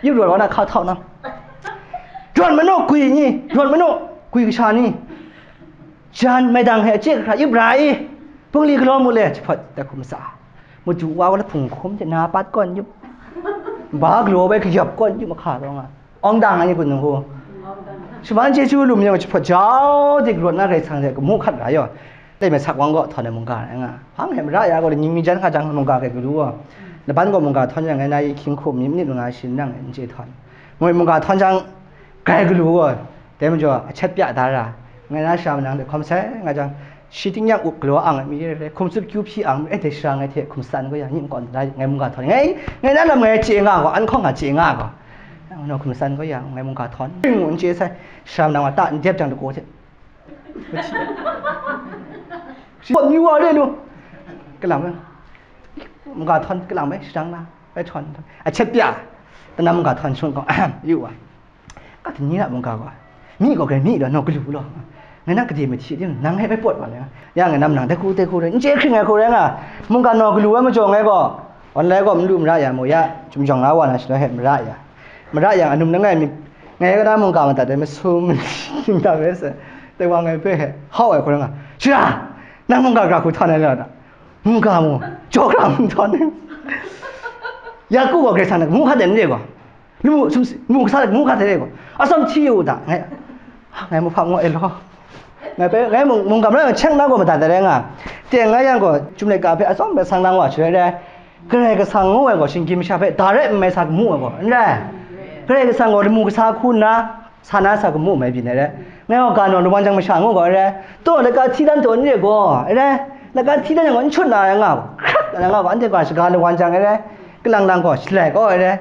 Yu rawt wa na hka htau nang. Rawt manu gwi ni, rawt manu gwi kasha ni. Jan maidang hte a chye hkra yup ra i, bungli galaw mu le, jahpawt dai hku matsa. Madu wa gaw lahpung hkum hte na pat kawn yup. Ba galaw bai kayawp kawn yup mahka taw nga. Awng dang ai ni kun nang hku. Shaman chyeju lum yang jahpawt jau dik rawt na Karai Kasang hte gamu hkat ra yaw. Lei mai sak wang gaw htawn ai mungga rai nga. Hpang hte mara ya gaw, lanying mi jan hka jang mungga hkrai galu gaw. Laban gaw mungga htawn yang, ngai na yi hkying hku mi manit manga shi nang n chye htawn. Moi mungga htawn jang, grai galu gaw, dai majaw a chat pya da ra, ngai na sha manang de hkawm sai nga jang, shi ting yang up galaw ang ai mi re re, hkum tsup kyu hpyi ang, e dai sara ngai hte hkum san gaw ya, ning kawn da ngai mungga htawn. Ngai, ngai na lam ngai chye nga gaw, an hkawng nga chye nga gaw. Nang hkum san gaw ya, ngai mungga htawn. Ring ngu n chye sai, sara manang wa ta n dep jang dago hte. Shi bawt mi wa re lu. Kalang bai. Mungga htawn kalang bai, shadang na. Bai htawn. A chat pya. Tana mungga htawn shun gaw. Yu wa. Ka tani na mungga gaw. Mi gaw grai mi law, naw galu law. Ngai na gade mahti tim, nang he bai pawt wa le. Ya ngai nam nang, dai hku, dai hku, n chye hkring ai hku rai nga. Mungga naw galu ai majaw ngai gaw. Online gaw n lu mara ya mu ya. Chyum jawng na wa na shaloi he mara ya. Mara yang anum langai mi, ngai ga na mungga madat ai masum, nta bai se, dai wa ngai hpe hau ai hkoi nga, "Shara, nang mungga gra hku htawn ai la da? Mungga mu, jaw gra mu htawn ai." Yaku gaw Karai Kasang na mu hkat ai n re gaw, lu mu, sum si, mu kasa mu hkat ai re gaw, atsam hti u da, ngai, ngai mu hpa ngu ai law. Ngai hpe, ngai mung, mungga mara ngai cheng na gaw madat ai rai nga. Teng nga yang gaw, Chyum laika hpe atsawm hpe sang lang wa shaloi rai, Karai Kasang ngu ai gaw, shinggyim masha hpe da rai n mai sa kamu ai gaw, n rai? Karai Kasang gaw lamu kasa hku nna, sa na sa kamu mai byin ai rai. Ngai gaw ga naw lawan jang masha ngu gaw, n rai? Taw, laika hti dan taw n re gaw, n rai? Laika hti dan yang gaw, n chut na rai nga gaw, hkrat na rai nga gaw, anhte ga shaga lawan jang, n rai? Kalang lang gaw, shalai gaw, n rai?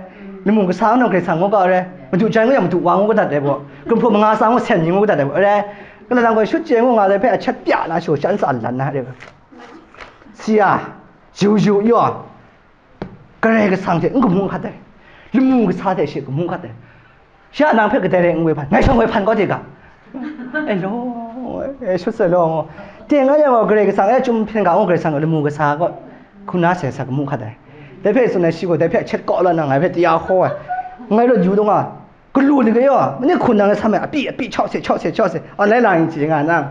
Lamu kasa ngu Karai Kasang ngu gaw, n rai? Madu jan ngu yang, madu wa ngu kadat ai gaw, gumhpraw manga sa ngu sen ni ngu kadat ai gaw, n rai? Kalang lang gaw, shut chye ngu nga dai hpe, a chat pya na shaw, shan tsa lan na re. Si ya, yu yu yaw, Karai Kasang hte n kamu hkat ai, lamu kasa hte she kamu hkat ai. Shi a nang hpe kadai rai n woi hpan, ngai shawng woi hpan kau de ga. E law, e shut sai law, teng nga yang gaw Karai Kasang, e Chyum hpyen ga ngu Karai Kasang gaw lamu kasa gaw hku na sai sa kamu hkat ai. Dai hpe tsun ai shi gaw, dai hpe a chat kau la na ngai hpe taya hkaw ai. Ngai rawt yu dawng a, galu ni gayaw, mani hku nang sam ai, api, api, chau se, chau se, chau se, online lang yin chye nga nang.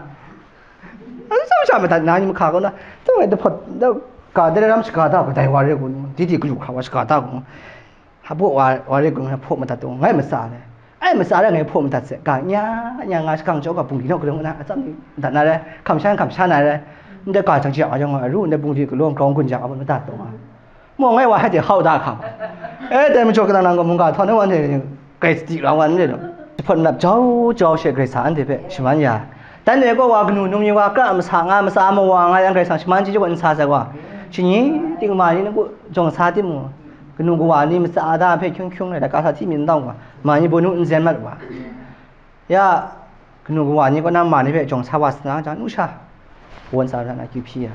An tsawm sha madat na ni mahka kaw na, dawng e dahpawt, da, ga dai ram shaga da, kadai wa re kun, di di galu hkra wa shaga da kun, hpa wa, wa re kun, hpaw madat dawng, ngai matsa ai. Ai matsa ai ngai hpaw madat se, ga nya, nya nga shakang jaw ga bungli naw kalung na, atsam ni madat na rai, hkam sha, hkam sha na rai, ndai ga jang ja a yawng a ru, ndai bungli kalung grau gun ja a madat dawng a. Maw ngai wa hai de hau da hkam. E, dai majaw kanang nang gaw mungga htawn ai wan de, Karai sadi rau wan de law. Jahpawt nlap jau jau she Karai Kasang anhte hpe shaman ya. Dan e gaw wa kanu num yu wa, kra masa nga, masa mawa nga yang Karai Kasang shaman chyeju gaw n sa sai wa. Shani ting ma ni ngu jawng sa timung, kanu kawa ni matsa da hpe hkyung hkyung rai, laika sa hti mi n tawng wa, ma ni bawnu n zen mat wa. Ya, kanu kawa ni kaw na ma ni hpe jawng sa wa sa na jang, nu sha, wan sa ra na kyu hpyi ya,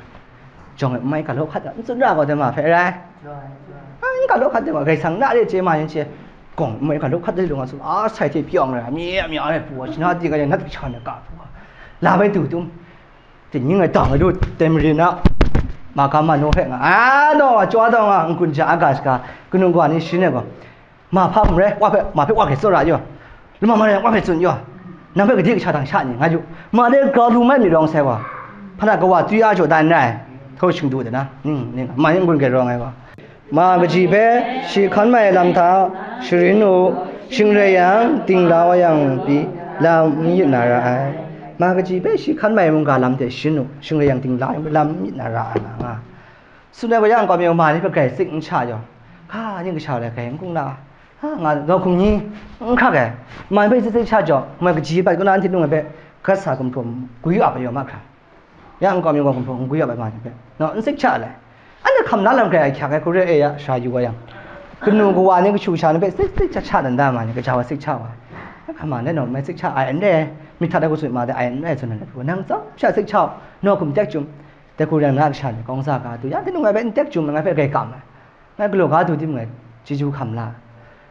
jawng e n mai ga law hkat da, n tsun ra gaw dai ma hpe rai. A, n ga law hkat dai ma, Karai Kasang na re chye ma yan chye, gawng n mai ga law hkat dai lu nga tsun, a sai hte pyawng ra, mye mya ai pru wa, shana di ga yang nat kasha na ga pru wa, la bai du tum, ting ning ai dang ai lu, tem rin na, ma ga ma nu hpe nga, a, naw, chyaw dawng a, n-gun ja a ga shaga, kanu kawa ni shin ai gaw, Ma hpa hkum rai, wa hpe, ma hpe wa hkrai tsawra yu, lama ma rai wa hpe tsun yu, nang hpe gade kasha dang sha ni, nga yu, ma de grau lu mai mi rawng sai wa, hpa na kawa twi a jaw dan n rai, htau shing du de na, ning, ning, ma ning n-gun grai rawng ai wa. Ma kaji hpe shi hkan mai ai lam hta sharin u, shing rai yang, dingla wa yang pyi, lam n yit na ra ai. Ma kaji hpe shi hkan mai ai mungga lam hte sharin u, shing rai yang, dingla wa yang pyi, lam n yit na ra ai nga, nga. Tsun ai gaw yang, kawm yawng ma ni hpe grai tsik n sha yaw, hka ning kasha lai grai n kung la, ha, nga, nawhkum ni n hkrak ai, ma ni hpe tsik tsik sha jaw, mai kaji pat kaw na anhte nung ai hpe, gat sa gumhpraw gwi ap ai yaw mahkra, yang kawm yawng gaw gumhpraw n gwi ap ai ma ni hpe, naw, n tsik sha lai. Anhte hkam na lam grai ai hkyak ai hku re e ya, sha yu wa yang, kanu kawa ni kashu kasha ni hpe tsik tsik sha sha dan da ma ni, kaja wa tsik sha wa, hkam ma ndai naw, mai tsik sha ai n re, myit hta da kau tsun ma de ai n re, tsun ai hku, nang tsawm sha tsik sha u, nawhkum tek chyum. Dai hku rai nna, kasha ni kawng sa ga du, ya, tinung ngai hpe n tek chyum ai, ngai hpe grai kam ai, ngai galaw ga du tim ngai, chyeju hkam la.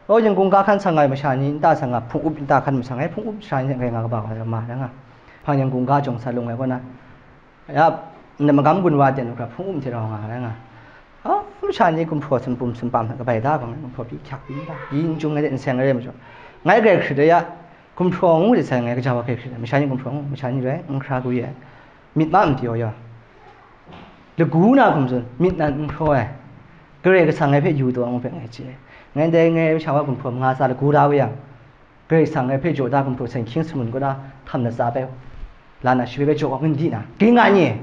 O, yin kungga hkan sang ai masha ni, nta sang ga hpung up, nta hkan masang ai hpung up sha ni hte grai nga kaba ga ma rai nga. Hpang yin kungga jawng sa lung ai kaw na, ya, nna magam gun wa ten u hkra hpung up hte rau nga rai nga. A, masha ni gumhpraw sumpu sumpam hta kabai da gaw, ngai gumhpraw pyi hkyak pyi da, yi n chyum ngai hte n seng ai rai majaw, ngai grai hkrit ai ya, gumhpraw ngu de sai ngai, kaja wa hkrai hkrit ai, masha ni gumhpraw ngu, masha ni rai n hkra kau ye ai, myit ma n pyaw ya. Lagu na hkum tsun, myit nan n hpraw ai, Karai Kasang ngai hpe yu taw ngu hpe ngai chye ai. Ngai ndai ngai masha wa gumhpraw manga tsa lagu da we yang, Karai Kasang ngai hpe jaw da gumhpraw sen hkying shangun kaw na htam latsa bai, la na shi hpe bai jaw wa ngun di na, ging nga nye?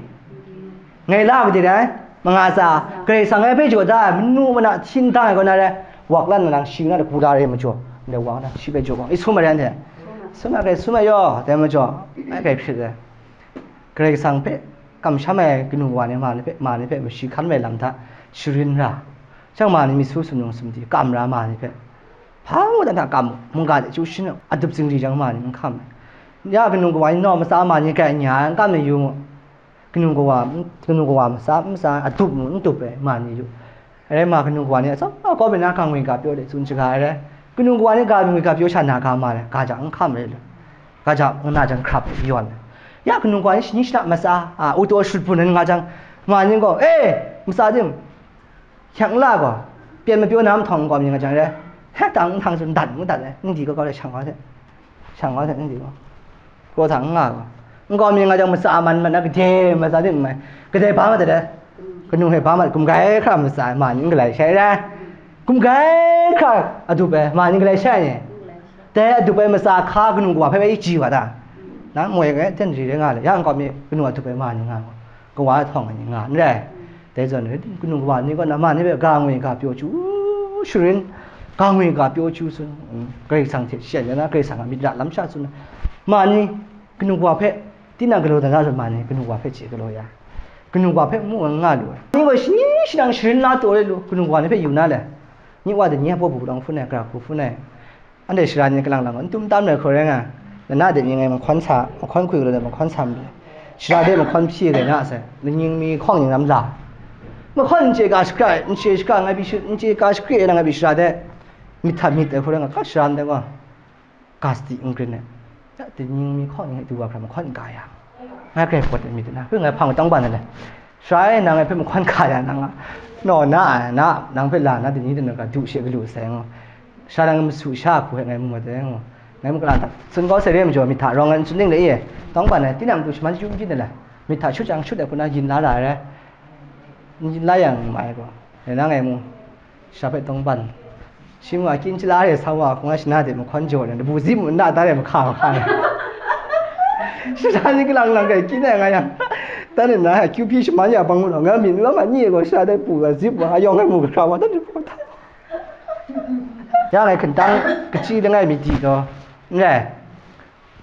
Ngai la ai made dai? Manga tsa, Karai Kasang ai hpe jaw da ai, manu mana htin dang ai kaw na rai, wak lan na nang shi na lagu da re majaw, ndai wak na shi hpe jaw kawng, i sum ai rai anhte. Sum ai, Karai sum ai yaw, dai majaw, ai Karai hprit ai. Karai Kasang hpe kamsham ai kanu kawa ni ma ni hpe, ma ni hpe mashi hkan ai lam hta sharin ra, shang ma ni mi su sumnung sumdi kam ra ma ni hpe, hpa ngu dan hta kam mu, mungga de chyu shin u, adup zingri jang ma ni n hkam ai. Ya kanu kawa ni naw matsa ma ni grai nya ai, n kam ai yu mu. Kanu kawa, kanu kawa matsa, matsa adup mu, n dup ai ma ni yu. Arai ma kanu kawa ni atsawm a kawp ai na ga ngwi ga pyaw de tsun shaga ai rai. Kanu kawa ni ga ngwi ga pyaw sha na ga ma rai, ga jang n hkam rai lu. Ga jang nna jang hkrap yawn ai. Ya kanu kawa ni shani shana matsa, a, u taw shut bun ai nga jang, ma ni gaw, "E, matsa tim, hkyang n la gaw, pyen mapyaw na mahtawng n kawm yin nga jang rai, hek dang nhtang tsun dat ngu dat ai, n di kau kau de shang kau hte, shang kau hte n di kau, kraw hta n nga gaw, n kawm yin nga jang, matsa man mat na gade matsa tim n mai, gade ba mat dat ai, kanu hpe ba mat, gumgai hkra matsa ai ma ni n galai shai rai, gumgai hkra adup ai ma ni galai shai ni, dai adup ai matsa hka kanu kawa hpe bai ji wa ta, nang moi ai ten ri rai nga le, ya n kawm mi kanu adup ai ma ni nga gaw, kawa htawng ai ni nga n rai." Dai zawn, kanu kawa ni kaw na ma ni hpe ga ngwi ga pyaw chyu sharin, ga ngwi ga pyaw chyu tsun, mm, Karai Kasang hte shachyen ya na, Karai Kasang a myit ra lam sha tsun, ma ni kanu kawa hpe tinang galaw dan da zawn, ma ni kanu kawa hpe chye galaw ya, kanu kawa hpe mu nga lu ai. Ni gaw shani shadang sharin la taw ai lu, kanu kawa ni hpe yu na le, nyi wa de ni a paw bu palawng hpun ai, gara hku hpun ai, Anhte sara ni kalang lang n tum tam ai hku rai nga, lana de ni ngai mahkawn sa, mahkawn hkwi galaw de mahkawn sa malu, sara de mahkawn hpyi rai na sai, lanying mi hkawng ning lam la, mahkawn n chye ka shakra, n chye shakra ngai pyi shi, n chye ka shakri ai na ngai pyi sara de, myit hta myit ai hku rai nga, ka sara ndai gaw, ga sadi n grin ai, ya, lanying mi hkawng ning du wa hkra mahkawn n ka ya, ngai grai pawt ai myit na, hpe ngai hpang tawng ban ai le, Sara e nang ngai hpe mahkawn ga ya nang a, naw na ai, na, nang hpe la na dini dana ga du she galu sai ngu. Sara nang masu sha hku hpe ngai mu mat ai ngu. Ngai mung kalang hta, tsun kau sai re majaw, myit hta rawng ai n tsun ding le i, tawng ban ai, tinang matu shaman chyu n byin ai le, myit hta shut jang shut ai hku na yin la ra ai rai. N yin la yang ma ai gaw, dai na ngai mu. Sara hpe tawng ban. Shi mung a kyin chyala re sa wa hkung a shana de mahkawn jaw ai, labu zip mu nna da re mahka mahka ai. Shana ni kalang lang kai kyin ai nga yang, dan nna akyu hpyi shaman ya bang mu law, nga myin lawm a ni e gaw sha dai pu ai zip wa, a yawng ai mu kahkra wa, dan ni hpaw hta. Ya ngai hkantang kachyi langai mi di taw, n rai.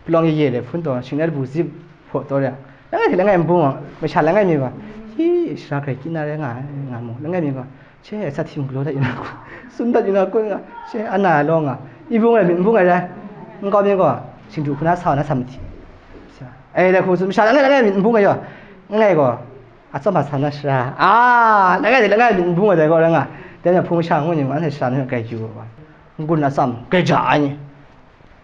Palawng ye ye de hpun taw, shinglet bu zip hpaw taw de, langai hte langai nbung, masha langai mi gaw, hi, sara hkrai kyin na rai nga ai, nga mu, langai mi gaw, she, sa htim galaw dat yu na kun, tsun dat yu na kun nga, she, ana law nga, i bung ai, myit nbung ai rai, nkau mi gaw, shingdu hku na sa na sa mahti, ai, dai hku tsun, masha langai langai myit nbung ai yaw, langai gaw, atsawm a sa na sara, a, langai hte langai myit nbung ai dai gaw rai nga, dai na hpung masha ngu ni, anhte sara ni grai yu ai, n-gun atsam, grai ja ai ni.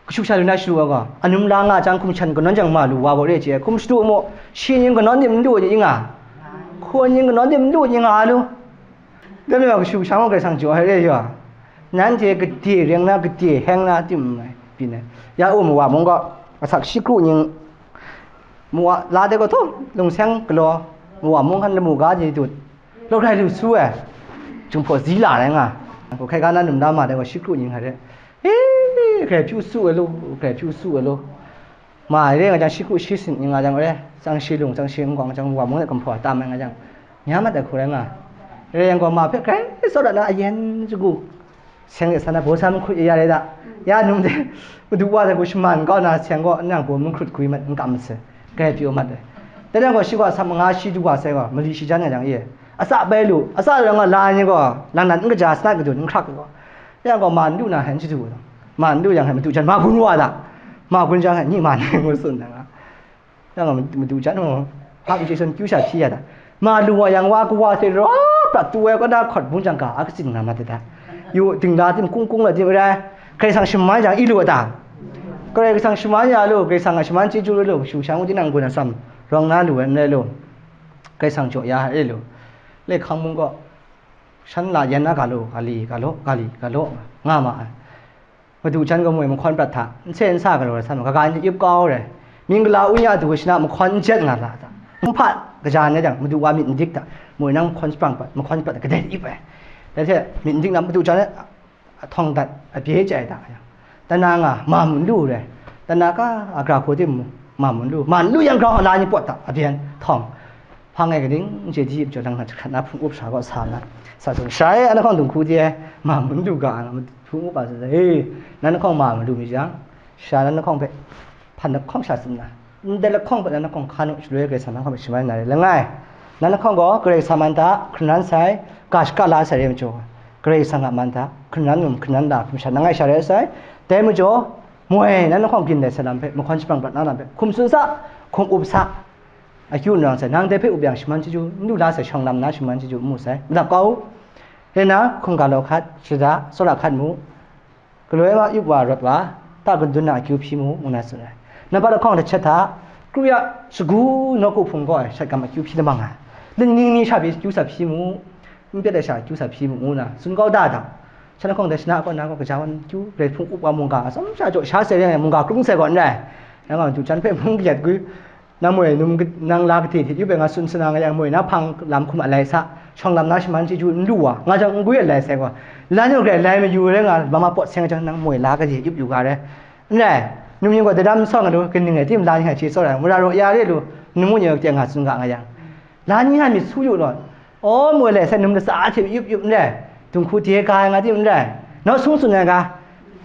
Kashu sha lu na shadu ai gaw, anum la nga jang, hkum shan kanawn jang ma lu wa gaw re ai chye, hkum shadu mu, shi ning kanawn dim n lu ai nga, hkawn ning kanawn dim n lu ai nga lu. Dai majaw kashu sha gaw Karai Kasang jaw ai re yaw, nanhte gade reng na, gade heng na tim n mai, byin ai. Ya u, mawa mung gaw, asak shi kru ning, mawa la de gaw htaw, lungseng galaw, mawa mung hkan lamu ga ni dut, law grai lu su ai, Jinghpaw zi la ai nga, hkai ga na num la ma de gaw, shi kru ning hkrai re. E, grai pyu su ai lu, grai pyu su ai lu. Ma ai re nga jang, shi hku shi sin nga jang, re, tsang shi lung, tsang shi n-gawng jang, wa mung de kumhpaw tam ai nga jang, nya mat ai hku rai nga. Re yang gaw, ma hpe grai tsawra na ayen shagu, seng de san na baw sa mahkrut ya rai da. Ya num de, madu wa de hku shaman kau na seng gaw, nang baw mahkrut gwi mat, n kam masai, grai pyu mat ai. Dai yang gaw, shi gaw asak manga shi du wa sai gaw, mali shi jan nga jang e, atsa bai lu, atsa rau nga la ai ni gaw, lang nan n kaja, sanat kadun n hkrak ai gaw, Yang gaw, ma n lu na hte n chyeju ai, ma n lu yang hte madu jan ma gun wa da, ma gun jang hte ni ma ni ngu tsun ai nga. Yang gaw, madu jan gaw, hpa n chye sun kyu sha hpyi ya da, ma lu wa yang wa kawa hte rawt prat tu ai kaw na hkawt bung jang ga a katsing na mat ai da. Yu, dingla tim, kung kung la tim rai, Karai Kasang shaman jang i lu a ta? Karai Kasang shaman ya lu, Karai Kasang a shaman chyeju lu, shu sha ngu tinang gun atsam rawng na lu ai n rai lu, Karai Kasang jaw ya ai lu, le hkang mung gaw, Shan la yan na ga law, ga li, ga law, ga li, ga law, nga ma ai. Madu jan gaw moi mahkawn prat hta, nse nsa galaw ai san, kaga ni yup kau rai. Mingla u nya du shana mahkawn n jet nga la ta. N hpa kaja na jang, madu wa myit n dik ta, moi nang mahkawn shapang pat, mahkawn prat kadai yup ai. Dai hte myit n dik na madu jan ai, a htawng dat, a bye chye ai ta. Tana nga, ma mun lu rai. Tana ka, a gra hku tim mu, ma mun lu. Ma n lu yang grau ala ni pawt ta, a byen htawng. Hpang e kaning chye di majaw, lang na jahkrat na hpung up sha gaw sa nna, sa tsun, shai, anhte hkawng dinghku di ai, ma malu ga nga, hpung up a sa, e, nanhte hkawng ma malu mi jang, sha nanhte hkawng hpe hpan lahkawng sha tsun nna, ndai lahkawng hpe nanhte hkawng hkan u, shaloi Karai Kasang nanhte hkawng hpe shamai na re, langai, nanhte hkawng gaw Karai Kasang man hta hkungran sai, ga shaka la sai re majaw, Karai Kasang a man hta hkungran num hkungran la hkrum sha nangai sha rai sai, dai majaw, moi, nanhte hkawng byin lai sai lam hpe, mahkawn shapang prat na lam hpe, hkum tsun sa, hkum up sa, akyu n rau sai, nang dai hpe up yang shaman chyeju n lu la sai, shawng lam na shaman chyeju n mu sai, malap kau u. Rai nna, hkungga law hkat, shada, tsawra hkat mu, galoi wa, yup wa, rawt wa, ta gun dun na akyu hpyi mu, ngu na tsun ai. Nampat lahkawng hte hkyet hta, kru ya, shagu, nawku hpung gaw ai, shat gam akyu hpyi lamang ai. Ning ni sha pyi akyu sa hpyi mu, n pyat ai sha akyu sa hpyi mu, ngu na tsun kau da da. Shan lahkawng dai shana kaw na gaw, gaja wan kyu, grai hpung up wa mungga, atsawm sha jaw sha sai ring ai, mungga krung sai gaw n rai. Yang gaw, du jan hpe mung kayat gu, nang moi num, nang la gade hte yup ai nga tsun sana nga yang, moi na hpang lam hkum a lai sa, shawng lam na shaman chyeju n lu wa, nga jang n gwi a lai sai gaw, lan yawng grai lai mayu rai nga, mama pawt seng jang, nang moi la gade yup yu ga rai. N rai, num yin gaw, dadam n sawng nga lu, kaning rai tim la ni hkrai chye tsawra, mara raw ya re lu, num mu ni gaw, teng nga tsun ga nga yang, la ni hkrai myit su yu law, aw, moi lai sai, num latsa hte yup yup n rai, dinghku de ga ai nga tim n rai, naw sung tsun ai ga,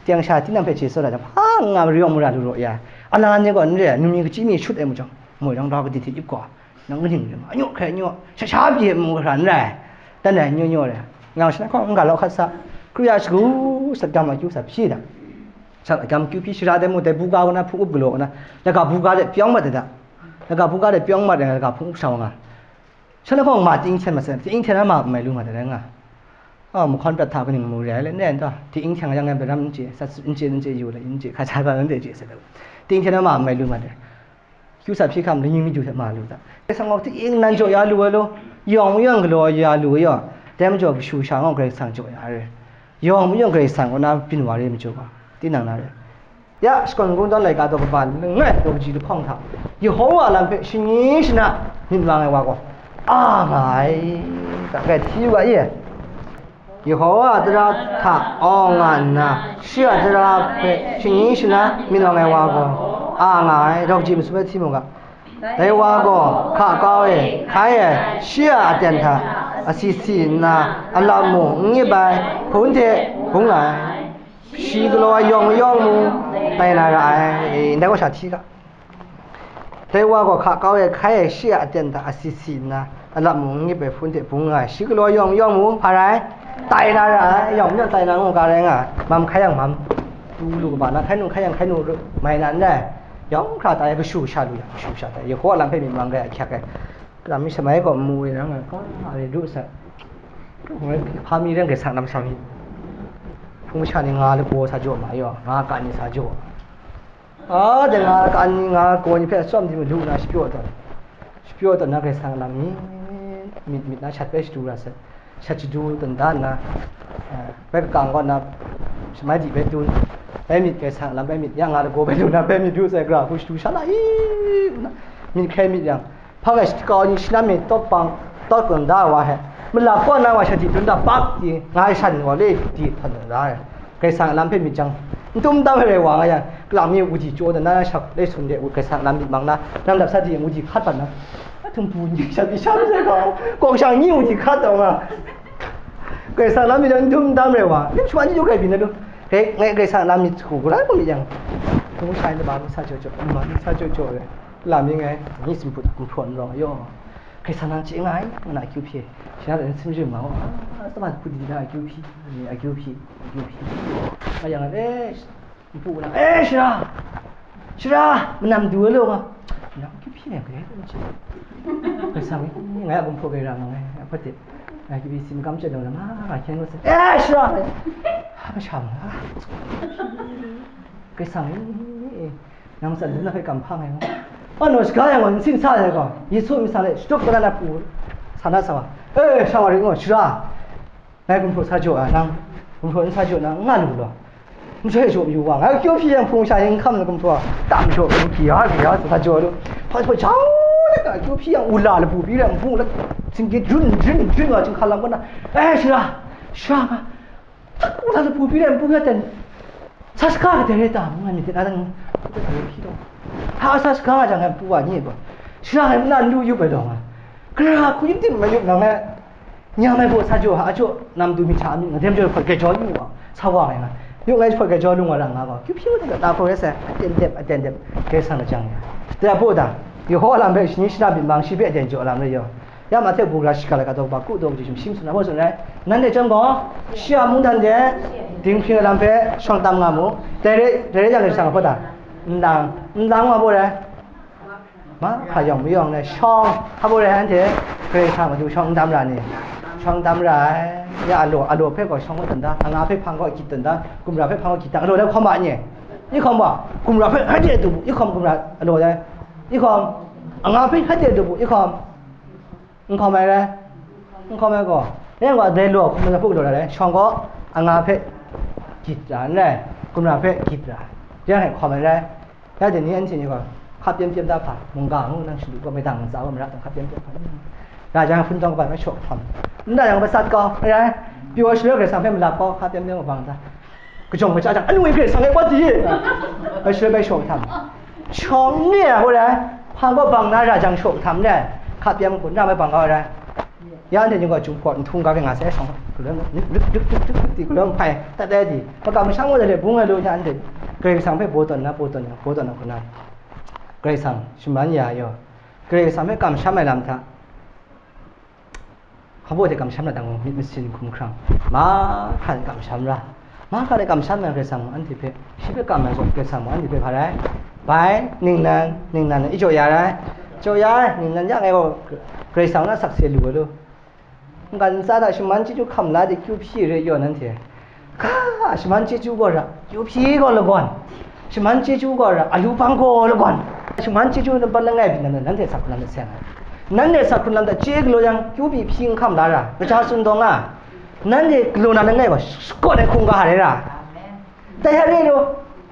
teng sha tinang hpe chye tsawra jang, hpa nga mayawng mara lu raw ya, ala ni gaw n rai, num yin kachyi mi shut ai mu jang, moi rang rau gade hte yup gaw, nang kaning rai ma, anyaw hkrai anyaw, sha sha pyi mu hkra n rai, dan rai, anyaw anyaw rai, nga sha hkawng n ga lau hkat sa, kru ya shagu, sat gam akyu sa hpyi da, sat gam akyu hpyi, shara dai mu, dai buga kaw na hpung up galaw kaw na, laga buga de pyawng mat da, laga buga de pyawng mat da, laga hpung up sha wa nga, shan lahkawng ma ting hten mat sai, ting hten na ma mai lu mat da rai nga, a, mahkawn prat hta kaning mu re ai le, n rai n ta, ting hten yang yan hpe ram n chye, sat n chye, n chye yu le, n chye, hka sa sa n chye sai da, ting hten na ma mai lu mat da. Kyu sa hpyi hkam, lingning myu hte ma lu da. Karai Kasang gaw ting nan jaw ya lu ai law, yawng mayawng galaw ya lu ai yaw, dai majaw kashu sha gaw Karai Kasang jaw ya ai re. Yawng mayawng Karai Kasang kaw na byin wa re ai majaw gaw, tinang na re. Ya, shakawn kungdawn laika daw kaba langai daw kaji lahkawng hta, Yehowa a lam hpe shani shana myit mang ai wa gaw, a nga ai, ta, grai hti yu ga i. Yehowa a tara hta awng nga nna, shi a tara hpe shani shana myit mang ai wa gaw, a nga ai, daw kaji masum ai hti mu ga. Dai wa gaw hka kau e hkai ai shi a aten hta asi si nna, a lam mung n ngip ai, hpun hte bung ai, shi galaw ai yawng mayawng mung tai na ra ai, ndai gaw sha hti ga. Dai wa gaw hka kau e hkai ai shi a aten hta asi si nna, a lam mung n ngip ai, hpun hte bung nga ai, shi galaw yawng yawng mu hpa rai, tai na ra ai, yawng mayawng tai na ngu ga rai nga ai, mam hkai yang mam, tu lu kaba na hkai nu hkai yang hkai nu mai na n rai, yawng hkra tai, kashu sha lu yang kashu sha tai, Yehowa lam hpe myit mang rai ahkyak ai, lam mi shamai gaw n mu ai na nga ai, a re du sai, hpa mi ren Karai Kasang lam sa mi, hpung masha ni nga lagaw sa jaw ma yaw, nga ka ni sa jaw. A, dai nga ka ni nga gaw ni hpe atsawm di malu na shapyaw tawn, shapyaw tawn na Karai Kasang a lam myit myit na shat bai shadu ra sai, shat shadu tawn da nna, eh, bai kakang kaw nna, shamai di bai tun, bai myit Karai Kasang a lam bai myit, ya nga lagaw bai lu na bai myit ru sai, gara hku shadu sha la i, nna, myit hkrai myit yang, hpa ngai shakau ni shanam e tawt pang, tawt kaw da ai wa hte, malap kaw na wa sha di tun da pak di, ngai shan wa le di hpan da ai. Karai Kasang a lam hpe myit jang, n tum tam ai rai wa nga yang, kalang mi wuji chyaw na, na shak lai sun de, Karai Kasang a lam myit mang na, nang dap sa di wuji hkat pat na, a htung pru ni shak di shak sai gaw, kawng shang ni wuji hkat taw nga, Karai Kasang a lam myit jang n tum tam rai wa, nim shaman ni jaw grai byin na lu, Karai, ngai Karai Kasang a lam myit hku, garai gaw myit yang, htung shai na ba mi sa jaw jaw, ma mi sa jaw jaw rai, lam mi ngai, ni sinput, n hprawn rawng, yaw. Karai Kasang nang chye nga ai, ngu na akyu hpyi, shi na hta n sim rim nga u, a, tama hku di na akyu hpyi, akyu hpyi, akyu hpyi. Nga yang, eh, npu na, eh, shara, shara, manam du ai law nga, nang akyu hpyi na, grai n chye. Karai Kasang, ngai a gumhpraw grai ra nga ai, a hpawt de, ngai akyu hpyi si magam chye law na, ma, nga hkyen ngut sai, eh, shara, ha, masha ma, Karai Kasang, eh, Nang tsan dun na hpe kam hpang ai gaw, anhte shaga yang gaw n sin sa ai gaw, Yesu myit sa le, shatup kau na na hku sa na sa wa, e, sha wa ring gaw, shara, ngai gumhpraw sa jaw ai, nang gumhpraw n sa jaw na, n nga lu law, nhtoi jaw mayu wa, ngai akyu hpyi yang hpung sha yin hkam na gumhpraw, tam jaw, gyi ya, gyi ya, sa jaw lu, hpa hpa jau, akyu hpyi yang, wula labu byi rai, npu la, singgyit jun, jun, jun wa, chyinghka lam kaw na, e, shara, shara nga, Wula labu byi rai npu ya ten, sa shaga kadai rai ta, ngu ngai myit hte na dang, hpyi taw. Ha, sa shaga nga jang, ngai npu wa ni gaw, shara ngai nna n lu yup ai taw nga, Gara hku yin tim mayup nang e, nyam ai baw sa jaw, a jaw nam du myit hta a myit, nang dem jaw hpawt grai jaw yu wa, sa wa ai nga. Yu ngai hpawt grai jaw lung wa ra nga gaw, kyu hpyi wa ta, ta hpawt rai sai, aten dep, aten dep, Karai Kasang lajang ya. Dai a baw da, Yehowa lam hpe shani shara myit mang, shi hpe aten jaw lam rai yaw. Ya ma hte bu gara shiga laika daw ba, ku daw ju shim shim tsun na baw tsun rai. Nanhte chyawm gaw, shi a mungdan de, dinghpring ai lam hpe shawng tam nga mu. Dai re, dai re yang Karai Kasang a hpawt da, nlang, nlang wa baw rai. Mahkra yawng mayawng le shawng, hpa baw rai anhte, Karai Kasang matu shawng n dam ra ni? Shawng dam ra ai. Ya, a law, a law hpe gaw shawng hpang tawn da, a nga hpe hpang gaw gyit tawn da, gumra hpe hpang gaw gyit da, a law le hkawm ma nye? Ni hkawm ba? Gumra hpe hkrai de du bu, i hkawm gumra a law le, i hkawm, a nga hpe hkrai de du bu, i hkawm, n hkawm ai rai, n hkawm ai gaw, yang gaw dai law hkawm na hpu galaw ra rai, shawng gaw a nga hpe gyit ra n rai, gumra hpe gyit ra, yang hpe hkawm ai rai. Ya dai ni anhte ni gaw, hka pyam pyam da hpa, mungga ngu nang shadu gaw, maidang ntsa gaw, mara hta hka pyam pyam hpa, ra jang hpun tawng kabai mai shaw hkam, n ra yang masat kau, ai rai, pyaw shaloi Karai Kasang hpe malap kau, hka pyam pyam kabang da, kajawng kaja jang, anu e Karai Kasang e wat di, ai shaloi bai shaw hkam, shawng n re ai hku rai, hpa gaw bang na ra jang shaw hkam re, hka pyam hku n ra mai bang kau ai rai. Ya anhte ni gaw, Jinghpaw nhtung ga hpe nga sai, shawng, ruk, ruk, ruk, ruk, ruk, di, galaw nhpai, tat ai di, makam masham gaw, dai hte bung ai lu hte, anhte Karai Kasang hpe baw tawn na, baw tawn na, baw tawn na hku na, Karai Kasang shaman ya yaw, Karai Kasang hpe kamsham ai lam hta, hpa baw hte kamsham na dang, myit masin hkum hkrang, mahkra hte kamsham ra. Mahkra hte kamsham ai Karai Kasang mung anhte hpe, shi hpe kam ai gaw Karai Kasang mung anhte hpe hpa rai? Bai, ningnan, ningnan, i jaw ya rai? Jaw ya ai, ningnan yang e gaw Karai Kasang na sakse lu ai lu. N-, ntsa hta shaman chyeju hkam la de kyu hpyi re yaw nanhte. Ga, shaman chyeju gaw ra, kyu hpyi gaw lagawn. Shaman chyeju gaw ra, alu bang gaw lagawn. Shaman chyeju nampat langai byin na, nanhte sa hkrun lam de seng ai. Nanhte sa hkrun lam hta chye galaw yang, kyu byi hpyi n hkam la ra, kaja tsun dawng nga. Nanhte galaw na langai gaw, shakawn ai hkungga hkra rai ra. Dai hkra rai lu,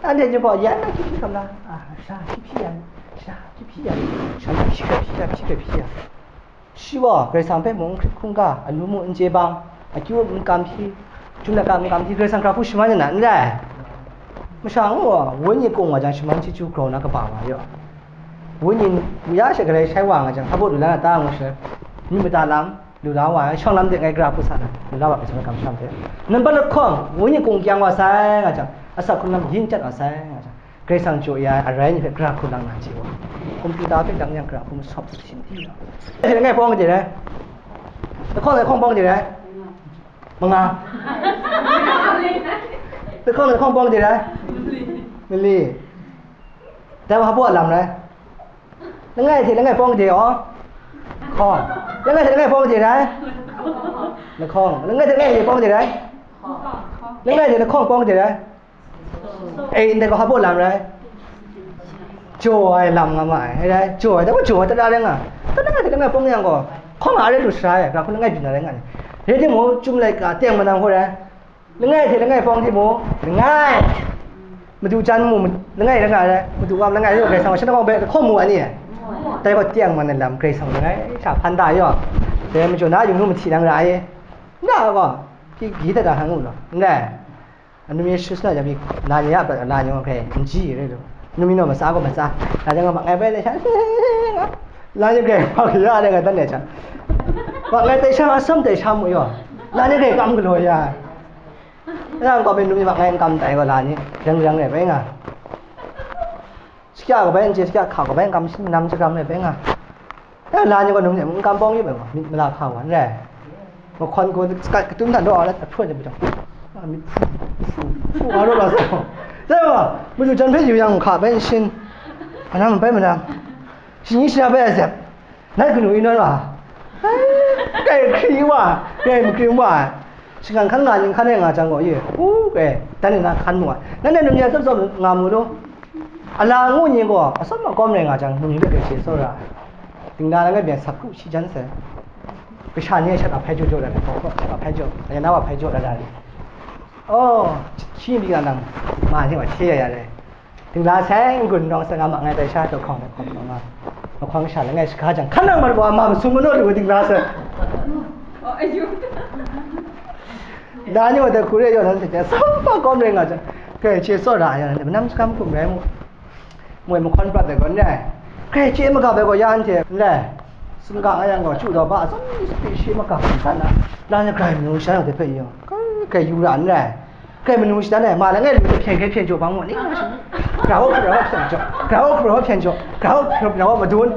anhte ni gaw, yan na hkyi hkyi hkam la, a, sha hkyi hpyi yan, sha hkyi hpyi yan, sha hkyi hkyi yan, hkyi hkyi yan. Shi gaw Karai Kasang hpe mung hkrit hkungga, alu mung n chye bang, akyu n kam hpyi, jum laika n kam hpyi, Karai Kasang hkra hku shaman ya na, n rai? Masha ngu gaw, wenyi kung wa jang, shaman chyeju grau na kaba wa yaw. Wenyi ya she galai shai wa nga jang, hpa baw lu la na ta ngu she, myit mada lam, lu la wa ai, shawng lam de ngai gara hku sa na, lu la wa ai, Karai Kasang kamsham hte. Nampat lahkawng, wenyi kung kyang wa sai nga jang, asak hkrun lam yin chyat wa sai nga jang, Karai Kasang jaw ya ai arai ni hpe gara hku lang na chye wa. Kumhpita hpe dang yang gara hku masawp shin di wa. Ngai pawng gade rai? Lahkawng, lahkawng pawng gade rai? Manga. Lahkawng, lahkawng pawng gade rai? Mali. Dai wa hpa baw lam rai? Langai hte langai pawng gade aw? Lahkawng. Langai hte langai pawng gade rai? Lahkawng. Langai hte langai pawng gade rai? Langai hte lahkawng pawng gade rai? E, ndai gaw hpa baw lam rai? Jaw ai lam nga ma ai, rai, jaw ai, dai gaw jaw ai tara rai nga, tara rai, langai pawng yang gaw, hkawng a rai lu sara ai, gara hku langai byin na rai nga ni. Rai timung, chyum laika teng manang hku rai, langai hte langai pawng timung, langai, madu jan mu, langai rai nga rai, madu wa langai rai, Karai Kasang gaw shanhte hpe lahkawng mu ai ni? Dai gaw teng man ai lam, Karai Kasang langai sha hpan da yaw, dai majaw na yung nu mahti nang ra ai, nna gaw, hpyi gyi dat da hkang u law, ndai. Anum Yesu na jang mi, na ni a prat a la ni wa hkrai n ji rai lu. Anum mi naw matsa gaw matsa. Na jang ma ngai bai le sha, la ni hkrai hpa hkra ya le nga dan le sha. Ma ngai tai sha, asam tai sha mu yaw. La ni hkrai kam galaw ya. Na gaw bai anum mi ma ngai n kam tai gaw la ni, rang rang rai bai nga. Shakya kabai n chye, shakya hka kabai n kam, shi nam shakram rai bai nga. Ya, la ni gaw num ni, n kam pawng yu bai gaw, myit mala hka wa n rai. Mahkawn gaw, katum hta daw ai, ahpru ai myit hpru, hpru, hpru, nga rawt la sa. Dai wa, madu jan hpe yu yang, hka bai n shin, manam bai manam, shani shana bai a zep, nat kanu i nawn wa, kai hkri wa, kai makrim wa, shingan hkan nga, ning hkan e nga jang gaw, ye, u, kai, dan nna hkan mu ai. Nanhte num ni a tsawp tsawp nga mu lu. A la ngu ni gaw, atsawm akawm rai nga jang, num ni hpe hkrai chye tsawra ai. Dingla langai mi a sak kru shi jan sai. Kasha ni a shat a hpai jaw jaw ra ai, hkawk hkawk shat a hpai jaw, aya na wa hpai jaw ra ra ai. Oh, shi ni nga nang, ma ni wa hte ya ya rai. Dingla sai n-gun rawng sai nga ma ngai tai sha, dawhkawng dawhkawng nga. Dawhkawng sha langai shaga jang, hkan nang mat wa ma masum manaw lu dingla sai. Oh, ayu. Na ni wa dai hku re yaw nan hte, atsawm akawm rai nga jang, hkrai chye tsawra ai, manam shakram hkum rai mu. Moi mahkawn prat ai gaw n rai, hkrai chye magap ai gaw ya anhte n rai. Sumga nga yang gaw, chyu daw ba, atsawm ni sumhpe shi magam hkam san na, la na grai manu shada de hpe yawng, kai, kai yu ra n rai. Grai manu shada na, ma langai lu hte hpyen hkyen hpyen jaw bang mu, ning nga shi. Gra hkrup, gra hkrup hpyen jaw, gra hkrup, gra hkrup hpyen jaw, gra hkrup, gra hkrup madun.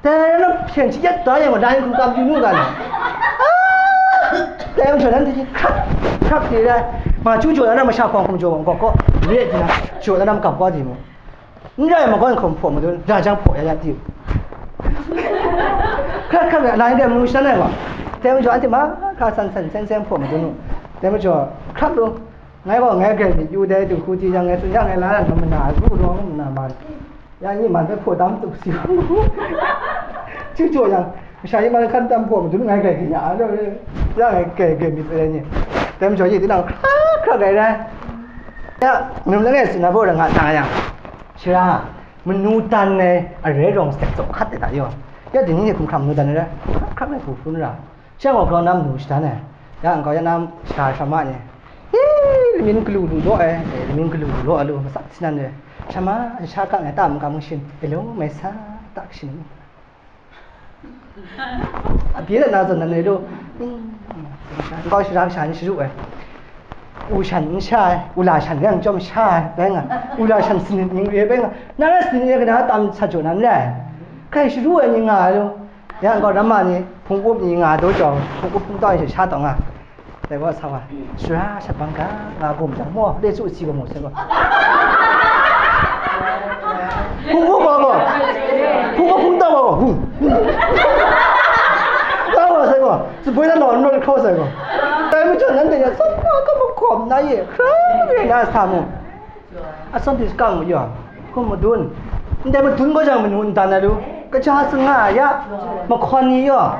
Dai na hpyen shi yat da yang gaw, dai hkungkam yu nu ga na. Dai yang shaw nan hte hkrap, hkrap de rai. Ma chyu jaw na, masha hkawng hkum jaw bang gaw, gaw, re di na, jaw na, makam gaw di mu. N rai ai magawn hkum hpaw madun, ra jang hpaw ya ya di u. Hkrat hkrat ai, la n rai manu shana ai wa. Dai majaw, anhte mahkra san san seng seng hpaw madun u. Dai majaw, hkrap lu. Ngai gaw, ngai grai myit yu dai, dinghku ti jang, ngai tsun yang, ngai la na dum mana, ru rawng mana ma. Ya ni man hpe hpaw tam tu si. Chyu jaw yang, masha yi man hkan tam hpaw madun, ngai grai kanya ai, ya ngai grai grai myit ai ni. Dai majaw, yi tinang hkra hkra rai rai. Ya, num langai tsun na hpaw rai nga ta yang. Shara, manu dan ai arai rawng sek tsawk hkat ai hta yaw. Ya, dini ni hkumhkrang manu dan ai rai, hkrak hkrak ai hku hpun ra. Shang gaw grau nam lu shadan ai. Ya, nkau ya nam shara shama ni, hi, lamin galu lu law ai, eh, lamin galu lu law ai lu, matsat sinan re. Shama, sha kang ai ta makam kashin, elo, mai sa, ta kashin. A pyi na zawn nan re lu. Nkau shara kasha ni sharu ai. U shan n sha ai, u la shan yang chyawm sha ai, bai nga, u la shan sanit ning re bai nga, na na sanit re kana tam sa jaw na n rai, kai sharu ai ni nga ai lu, yang gaw ramma ni, hpung up ni nga daw jaw, hpung up hpung tau ni sha tau nga, dai gaw sa wa, shara shabang ga, nga gum jang maw, le su si gaw maw, sai gaw. Hpung up gaw gaw, hpung up hpung tau gaw gaw, hpung. Tau gaw sai gaw, tsuboi na naw n rawt hkraw sai gaw. Dai majaw nanhte ya, tsawm na ga makawm na ye, hkra re na sa mu. Atsawm hte shakang mayaw, hkum madun. Ndai madun gaw jang manu n dan ai lu, kaja tsang nga ai ya, mahkawn ni yaw,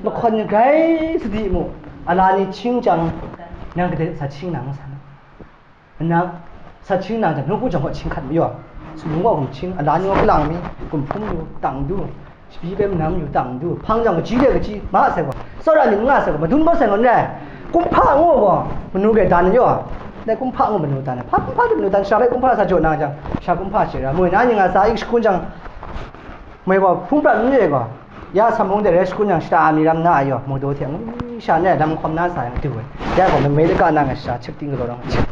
mahkawn ni grai sadi mu, ala ni hkying jang, nang gade sa hkying nang sa na. Nang sa hkying nang jang, nawku jang gaw hkying hkat mayaw, sumlung gaw hkum hkying, ala ni gaw kalang mi, gumhpung lu, tang du. Shabi bai manam yu tang du, hpang jang kaji de kaji, ma sai gaw, tsawra myit nga sai gaw, madun bawt sai gaw n rai, kumhpa ngu gaw, manu gai dan yaw, dai kumhpa ngu manu dan, hpa kumhpa de manu dan, sha bai kumhpa sa jaw na jang, sha kumhpa she ra, moi na ni nga sa ik shakun jang, moi gaw, hpung prat n re gaw, ya sa mung de rai shakun jang, shata a mi ram na a yaw, mu daw hte, ngu sha n rai, lam hkawm na sa yang du ai, ya gaw, mai laka na nga sha, chik ting galaw rawng, chik,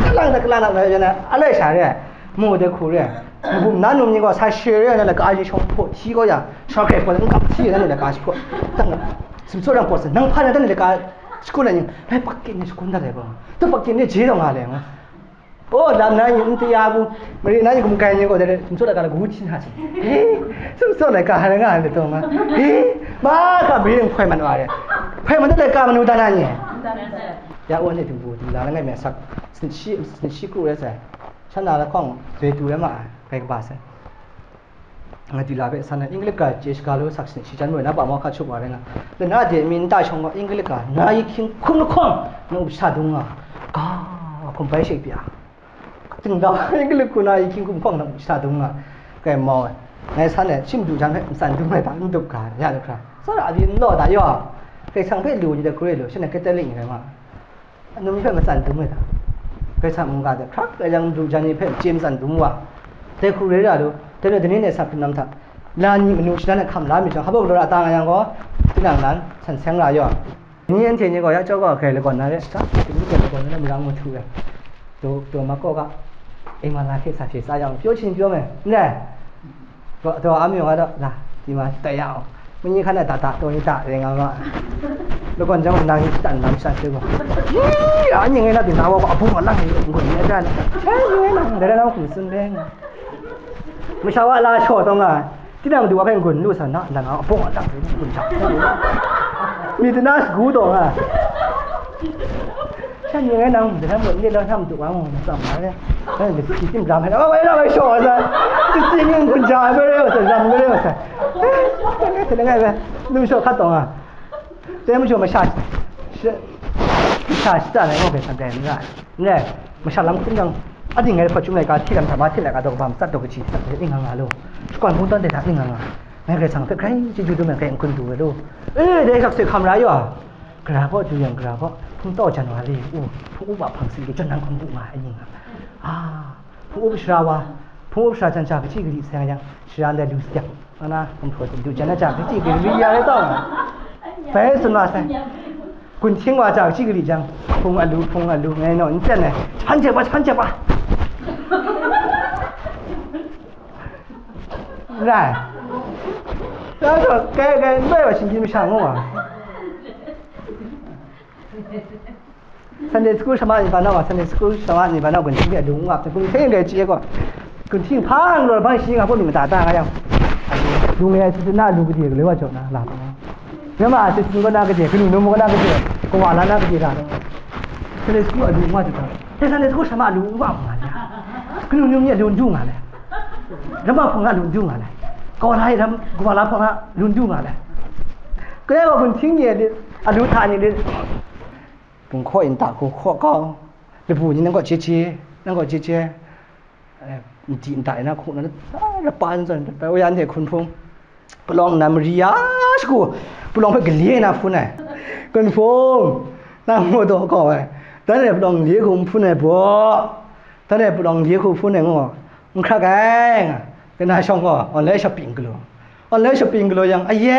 kalang da, kalang da, alai sha re ai. Mu de hku re ai. Mabum na num ni gaw sa she re ai, na laka shi shawng hpaw hti gaw ya, sha hkrai hpaw n kap hti ai, na laka shi hpaw. Dang, simtsaw rang pawt sa, nang hpa na dan laka shakun ai ni, ngai pakit ni shakun dat ai gaw, tu pakit ni je taw nga le nga. O, lam na ni n taya bu, mari na ni gumkai ni gaw, dai simtsaw laka la gu hti na si. He, simtsaw laka ha nga le taw nga. He, ba ka mari hpoi man wa re. Hpoi man laka manu dan na ni. Ya, o, ni tu bu, tu la na ngai me sak, sin shi, sin shi kru re sai. Shan na lahkawng zoi tu rai ma ai, grai kaba sai. Nga di la hpe san ai, English ga chye shaga lu sak shi, shi jan moi na pa mawhka chup wa rai nga. Lana de mi nta shawng gaw English ga, na yi hkying hkum lahkawng, na up sha dung nga. Ga, hkum bai shek pyi a. Ting da, English ku na yi hkying hkum lahkawng, na up sha dung nga. Grai mau ai. Ngai san ai, shim du jan hpe, ntsan dung ai hta, n dup ga, ya lu hkra. Tsawra a byin law da yaw. Karai Kasang hpe lu ni de hkru e lu, shan ai Catholic ni rai ma. Anum hpe matsan dum ai hta, Karai Kasang mungga hte hkrak ai jang, du jan ni hpe chye matsan dum wa, dai hku rai ra lu, dai majaw, dai ni nai sa hpring lam hta, la ni manu shadan ai hkam la myit jang, hpa bawk daw ra ta nga yang gaw, tinang nan san seng ra yaw. Ni anhte ni gaw ya chyawm gaw grai lagawn na re, hta, tinang grai lagawn na, mirang mahtu ai, daw, daw ma kaw ga, e ma la hte sa hpye sa yang, pyaw hte n pyaw me, n rai? Daw, daw a mayu nga daw, la, di ma, tai ya u. Manyi hkan na da da, daw ni da, rai nga ma. Lagawn jang, nang ni shatan lam sha hte gaw. Yi, a ning e na ting na wa, a bung a lang ni, ngun ni a dan. Shai ni e nang, dai na hkum tsun le nga. Masha wa la shaw taw nga. Tinang madu wa hpe ngun lu sa na, lang a bung a lang ni, ngun sha. Mi dana shagu taw nga. Shan ning e nang, dai na mut ni la, nam du wa, ngun tsam ma le. Nang de si tim ram he, oh, wai la, wai shaw sa. Ti ti ngun kun ja, wai wai sa, ram wai wai sa. Tene ngai be, nu shaw hkat taw nga. Tene mu shaw masha, shi, masha shata na yawng hpe san dai n rai. N rai, masha lam hkrum jang, a ding ngai hpa chyum laika, hti lam hta ma hti laika, daw kaba matsat daw kaji hta, ning nga nga lu. Shakawn hpung tawn de hta, ning nga nga. Ngai Karai Kasang hpe grai chyeju dum ai, grai n hkun du ai lu. E, dai hkrak se hkam rai yaw. Gara gaw, du yang gara gaw, hpung tau jan wa le u, hpung up a hpang sin de, jan nang hkum bu nga ai ning nga. A, hpung up shara wa, Hpung sara jan ja kachyi kali sai nga yang, shara ndai lu sa yang, nga na gumhpraw hte du jan na ja kachyi kali ya rai taw nga. Bai tsun wa sai. Gun hting wa ja kachyi kali jang, hpung alu, hpung alu, ngai naw n ten ai. Hpan jep wa, hpan jep wa. Rai. Taw taw, kai kai, n bai wa, shinggyim masha ngu wa. Sunday school shama ni ba na wa, Sunday school shama ni ba na gun hting hpe lung nga, gun hting rai chye gaw, gun hting hpang law bang shi nga hpung ni mata ta nga yang, lung ya si na lu gade gale wa jaw na la ta. Nga ma si sin gaw na gade, kanu num gaw na gade, kawa la na gade la. Sunday school a lu nga jaw ta. Sai Sunday school shama a lu nga nga le. Kanu num ni a lu du nga le. Rama hpung na lu du nga le. Kawa la ram, kawa la hpung na lu du nga le. Kare wa gun hting ye le, a lu hta ni le. Bung hkaw yin ta hku hkaw kau, labu ni nang kaw chye chye, nang kaw chye chye, eh, nti nta yin na hku na, ah, lapa nzawn, pai wa yan hte hkun hpung, palawng na mari ya shagu, palawng hpe gale na hpun ai, hkun hpung, nang mu daw kau ai, dan e palawng le hku n hpun ai baw, dan e palawng le hku hpun ai ngu, n hkrak ai, nga, kana shawng gaw, online shopping galaw. Online shopping galaw yang, aye,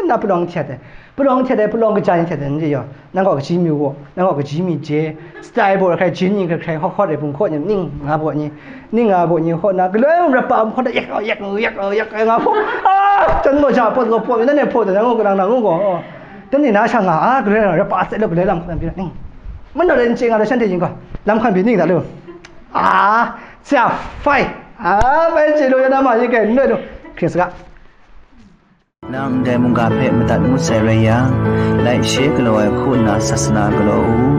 na palawng htet ai. Palawng htet ai, palawng kaja ni htet ai, n re yaw. Nang gaw kaji mi wo, nang gaw kaji mi je. Style baw hkrai, jin ni hkrai, hkrai, hawt hawt ai, bung hkaw ni, ning nga baw ni, ning nga baw ni, hawt na, galoi mung rapa, hawt na, yak, yak, yak, yak, yak, nga hpaw. Ah, chan gaw ja, pawt gaw pawt, nan e hpaw, nang gaw, kanang, nang gaw, oh. Dan ni na sha nga, ah, galoi rapa, set lo, galoi lam hkan bi, ning. Man daw le, n chye nga le, shan hte yin gaw, lam hkan bi, ning da lu. Ah, sia, fai. Ah, bai chye lo, ya na ma, yin kai, n noi lu. Hkring saga. Nang ndai mungga hpe madat ngut sai rai yang, laishe galaw ai hku nna sasana galaw u.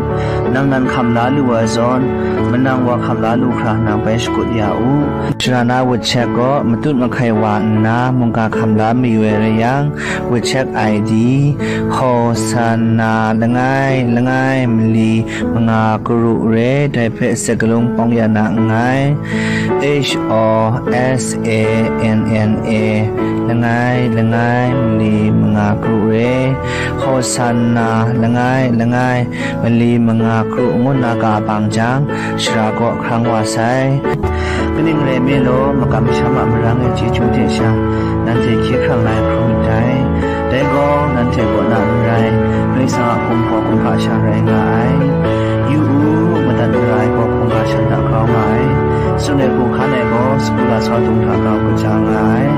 Nang nan hkam la lu ai zawn, manang wa hkam la lu hkra nang bai shakut ya u. Shara na WeChat gaw matut mahkai wa nna mungga hkam la mayu ai rai yang, WeChat I D, Hosanna langai langai mali manga karu re, dai hpe sakalung pawng ya na nngai. H O S A N N A, langai langai mali manga karu re, Hosanna langai langai mali manga karu ngu na ga bang jang, shara kaw hkrang wa sai. Kaning rai nme law, makam masham a marang e chyeju hte sha, nanhte hkye hkrang lai hkrum myit dai. Dai gaw, nanhte kaw na n rai, Karai Kasang a hpung hpaw kumhpa sha rai nga ai. Yu u, madat mara ai gaw hkungga shan hta grau nga ai. Tsun ai hku hkan ai gaw, sagu lasau dung hta grau kaja nga ai.